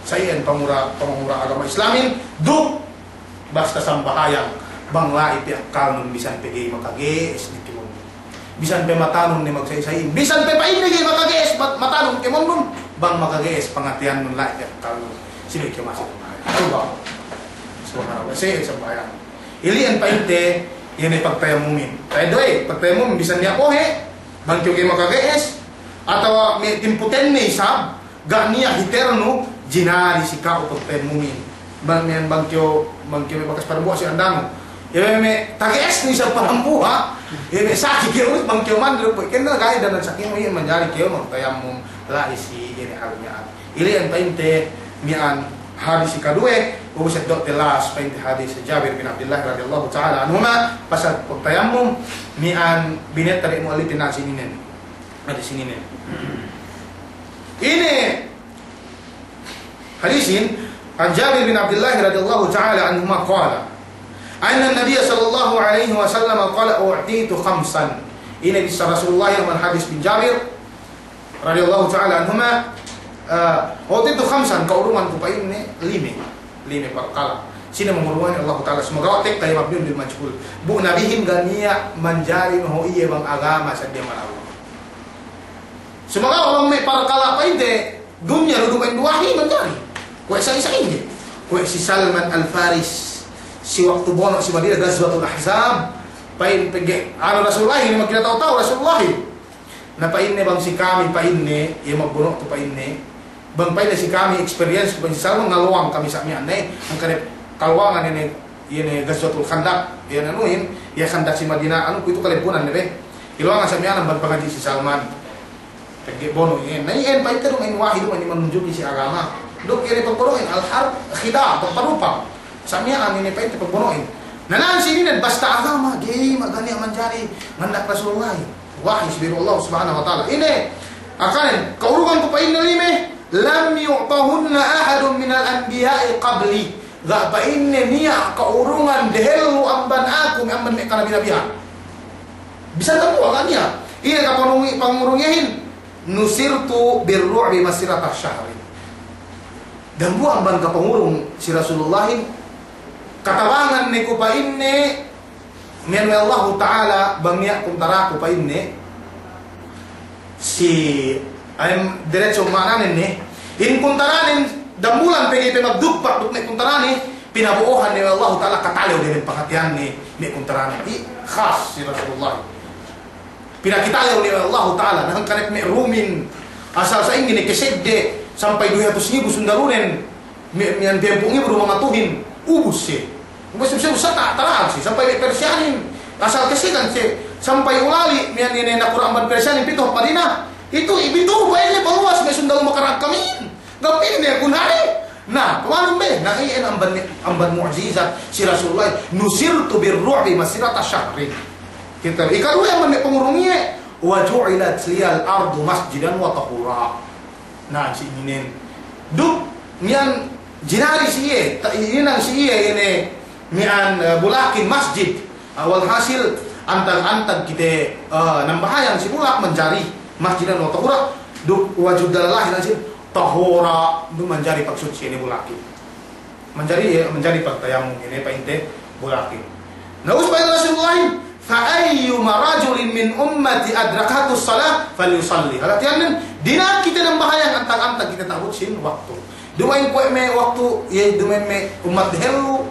Sa' iyan pamura, pamura agama Islamin, duk basta sambahayang, bang la'i pe akkalnun bisan pe ga'i makage'es ne kew. Bisan pe matanun ne magsa'i-sa'i. Bisan pe pa'inne ga'i makage'es mat-, matanun kēmonun. Bang makage'es pangateyannun la'i pe akkalnun. Sine ke masi Allah. Subhanallah. Sa'ingge sambahayang. Ili'en pa'inte, iye ne pagtayammumin. Ta'eddo'e, pagtayammumin bisan niya' bohe', bang kew ga'i makage'es, atawa me' timpu tenne isab, ga' niya' hiternu, jinari si ka'u pagtayammumin. Bang, bang kew, bang kew me' bakas parambuwa si andanu. Iye me' tage'esnu isab parambuwa, iye me' saki kew, bang kew mandi du kuwe' kennal ga'i danan sakinu, iye manjari kew magtayammum la'i si iye ne hal miya'an. Ili'en pa'inte miya'an hadis ikaduwe, ubus eddo'te last pa'inte hadis Jabir bin Abdillah radiyallahu ta'ala anhuma, pasal pagtayammum miya'an binetta de mu'allifin na sininen. Hadis ininen. Ine hadisin, an Jabir bin Abdillah radiyallahu ta'ala anhuma qala, anna Nabiyya sallallahu alaihi wasallam qala, "U'titu khamsan." Ine bissā Rasulullah, amban hadis bin Jabir radiyallahu ta'ala anhuma, eh, "U'titu khamsan," ka'urungan ku pa'inne lime, lime parkala'. Sine mangurungan? Allahu Ta'ala. Sumagawa' tekka iye mabniyun lil majhul. Bu nabihin ga' niya' manjari noho' iye bang agama saddiya man Allah. Sumagawa' bang me' parkala' pa'inte, Dunya lu duma'in du wahi manjari. Kuwe' sa'ingge? Kuwe' si Salman Al-Faris, si waktu bono' si Madina, Ghazwatul Ahzab, pa'in pegge' anu Rasulullahin, magkita tau-tau Rasulullahin. Na pa'inne bang si kami pa'inne, iye magbono' tu pa'inne, bang pa'inne si kami experience ku pa'in si Salman, ngalowang kami sa' miya'an ne, hangkan ne kalowangan inin, iye ne Ghazwatul Khandaq, iye ne anuhin, iye Khandaq si Madina, anu, kuwe'itu kalebbunan ne be. Ilowangan sa' miya'an amban pangadji' si Salman. Pegge' bono' iyan. Na iyan pa'inte duma'in wahi, duma'in manunjuki si agama. Duk iyan pagbono'in, al-harb khida', pagparupa. Sa' miya'an inin pa'inte pagbono'in. Na na'an si inin basta agama, ga'i magani manjari ngandak Rasulullah. Wahi si Allah Subhanahu wa Ta'ala. Ine, akanen, kaurungan ku pa'inne lime, lam yu'tahunna ahadun minal anbiya'i qabli. Ga' pa'inne niya' kaurungan dehellu amban aku, me' amban me' kanabi-nabihan. Bisan dambuwa' ga' niya'. Ine kapangurung-, pangurungihin, nusirtu birru'bi masirata shahrin. Dambuwa' amban kapangurung si Rasulullahin, katabangan ne ku pa'inne, miya'an we' Allahu Ta'ala, bang niya' kuntaraku pa'inne, si, ayam diretso ma'ananen ne, in kuntaranen, dambulan pegge' pe magdugpak duk me' kuntarane, pinabo'ohan ne we' Allahu Ta'ala katalew diyalem panghatiyanne me' kuntarane. I, khas si Rasulullah. Pinakitalew ne we' Allahu Ta'ala, na hangkan ne me' rumin, asal sa'ingge ne kesedde, sampay duwe hatus ngibu sundalunen, me', miya'an piyempū' ngibu du mangatuhin, ubus siye. Ubus siye, ubus siye, ta-, tarahag siye, sampay me' Persiyanin, asal kesedan siye, sampay ulali', miya'an ine nakura' amban Persiyanin pitu hap Madina, itu, i pitu, pa'inne paluwas me' sundalu makarahag kamihin. Ga' pa'inne kunari. Na, kumanun be, na iyan amban, amban mu'jizat si Rasulullah, nusirtu birru'bi masirata shahrin. Kite, ikaduwe amban me' pangurung iye, wa ju'ilat liyal ardu masjidan wa tahura. Na, si inin. Duk, miya'an jinari si iye, ta-, hinang si iye, ine, miya'an, eh, bulakin masjid. Ah, walhasil, antag-antag kite, eh, nambahayang si bulak manjari masjidan wa tahura, duk wujud dalalahin si tahura, duk manjari pagsutsi ine bulakin. Manjari, eh, manjari pagtayammum ine pa'inte bulakin. Na ubus pa'in Rasulullahin, fa ayyuma rajulin min ummati adrakathu shalah falyusalli. Hātinen, dina'ak kite nambahayang antag-antag kite ta'abut sin waktu. Duma'in kuwe' me' waktu, iye duma'in me' ummat dehellu.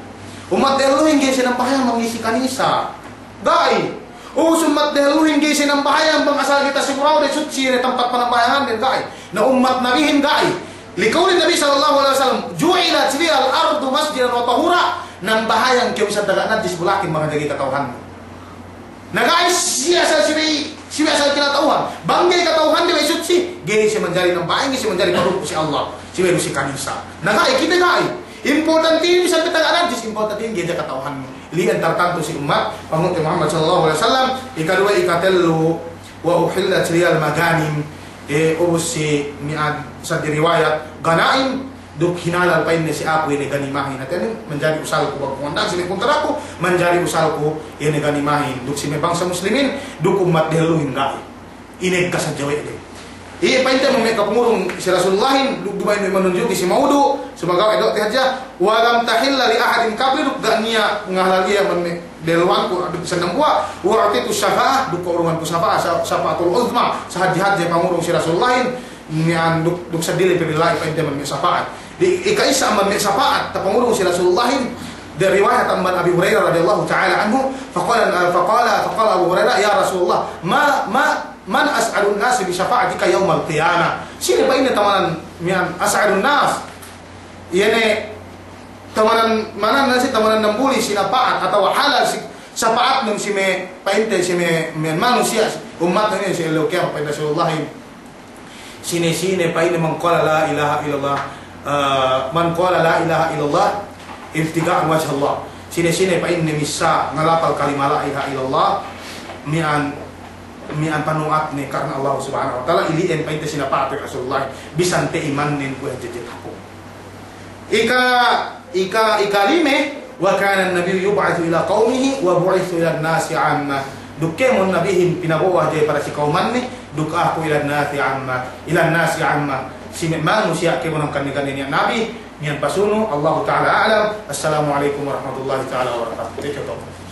Ummat dehelluhin ga'i siye nambahayang mangisi kanisa. Ga'i. Ubus ummat dehelluhin ga'i siye nambahayang bang asal kite si buraw de sutsi ne tampat panambahayangan de, ga'i. Na ummat Nabihin ga'i. Liqawli Nabi sallallahu alaihi wasallam, "Ju'ilat liyal ardu masjidan wa tahura." Nambahayang kew isab daga' najis bulakin bang ga'i kata'uhannu. Na ga'i siye asal siye, siye asal kinata'uhan. Bang ga'i kata'uhan de we' sutsi, ga'i siye manjari nambahayang, ga'i siye manjari paruku si Allah, siye du si kanisa. Na ga'i, kite ga'i. Importante inin isab kite daga' najis, importante inin ga'i hadja kata'uhannu. Li'en tartantu si ummat panghu'te Muhammad sallallahu alaihi wasallam, ikaduwe, ikatellu, wa uhillat liyal maghanim, eh, ubus si miya'an saddi riwayat, ghana'im, duk hinalal pa'inne si aku ine ganimahin. Hātinen manjari usalku bang kumandan si me' kuntaraku, manjari usalku ine ganimahin. Duk si me' bangsa muslimin, duk ummat dehelluhin ga'i. Ine kasadja we' de. Iye pa'inte me' kapangurung si Rasulullahin, duk duma'in me' manunjuki si maudu', sumagawa' eddo'te hadja, wa lam tahilla li ahadin qabli, duk ga' niya' ngahalal iye amban me' dehelluwanku, duk bisan dambuwa', wa u'titu shafa'ah, duk kaurunganku shafa'ah, sha-, shafa'atul uzma, sahadje-hadje pangurung si Rasulullahin, miya'an duk, duk seddili pe billahi pa'inte amban me' shafa'at. Di, ika'issa amban me' shafa'at, tapangurung si Rasulullahin, de riwayat amban Abi Hurairah radiyallahu ta'ala anhu, faqala, faqala, faqala Abu Hurairah, "Ya Rasulullah, ma, ma, man as'adun nasi bi shafa'atika yawmal qiyamah?" Sine pa'inne tamanan miya'an as'adun nas? Iye ne tamanan, manan nasi tamanan nambuli sinapa'at atawa halal si, sapa'atnun si me' pa'inte si me', me' manusiya', ummatnun inin si ellew kiyamat, pa'in Rasulullahin. Sine-sine pa'inne man qala la ilaha illallah, eh, man qala la ilaha illallah ibtigha'an wajhillah. Sine-sine pa'inne missā ngalapal kalima la ilaha illallah, miya'an, miya'an panu'atne karna Allah Subhanahu wa Ta'ala, ili'en pa'inte sinapa'at Rasulullah, bisan pe imannen kuwe' hadje-hadje taku. Ika, ika, ikalime, wa kana an-nabiyyu yub'athu ila qawmihi wa bu'ithtu ila an-nasi 'amma. Duk kēmon nabihin pinabo'o hadja pada si kawmanne, duk aku ila an-nasi 'amma, ila an-nasi 'amma. Si me' manusiya' kēmon hangkan ne niya' nabi, miya'an pasunu', Allahu ta'ala a'lam. Assalamu alaikum warahmatullahi ta'ala wabarakatuh. Thank you.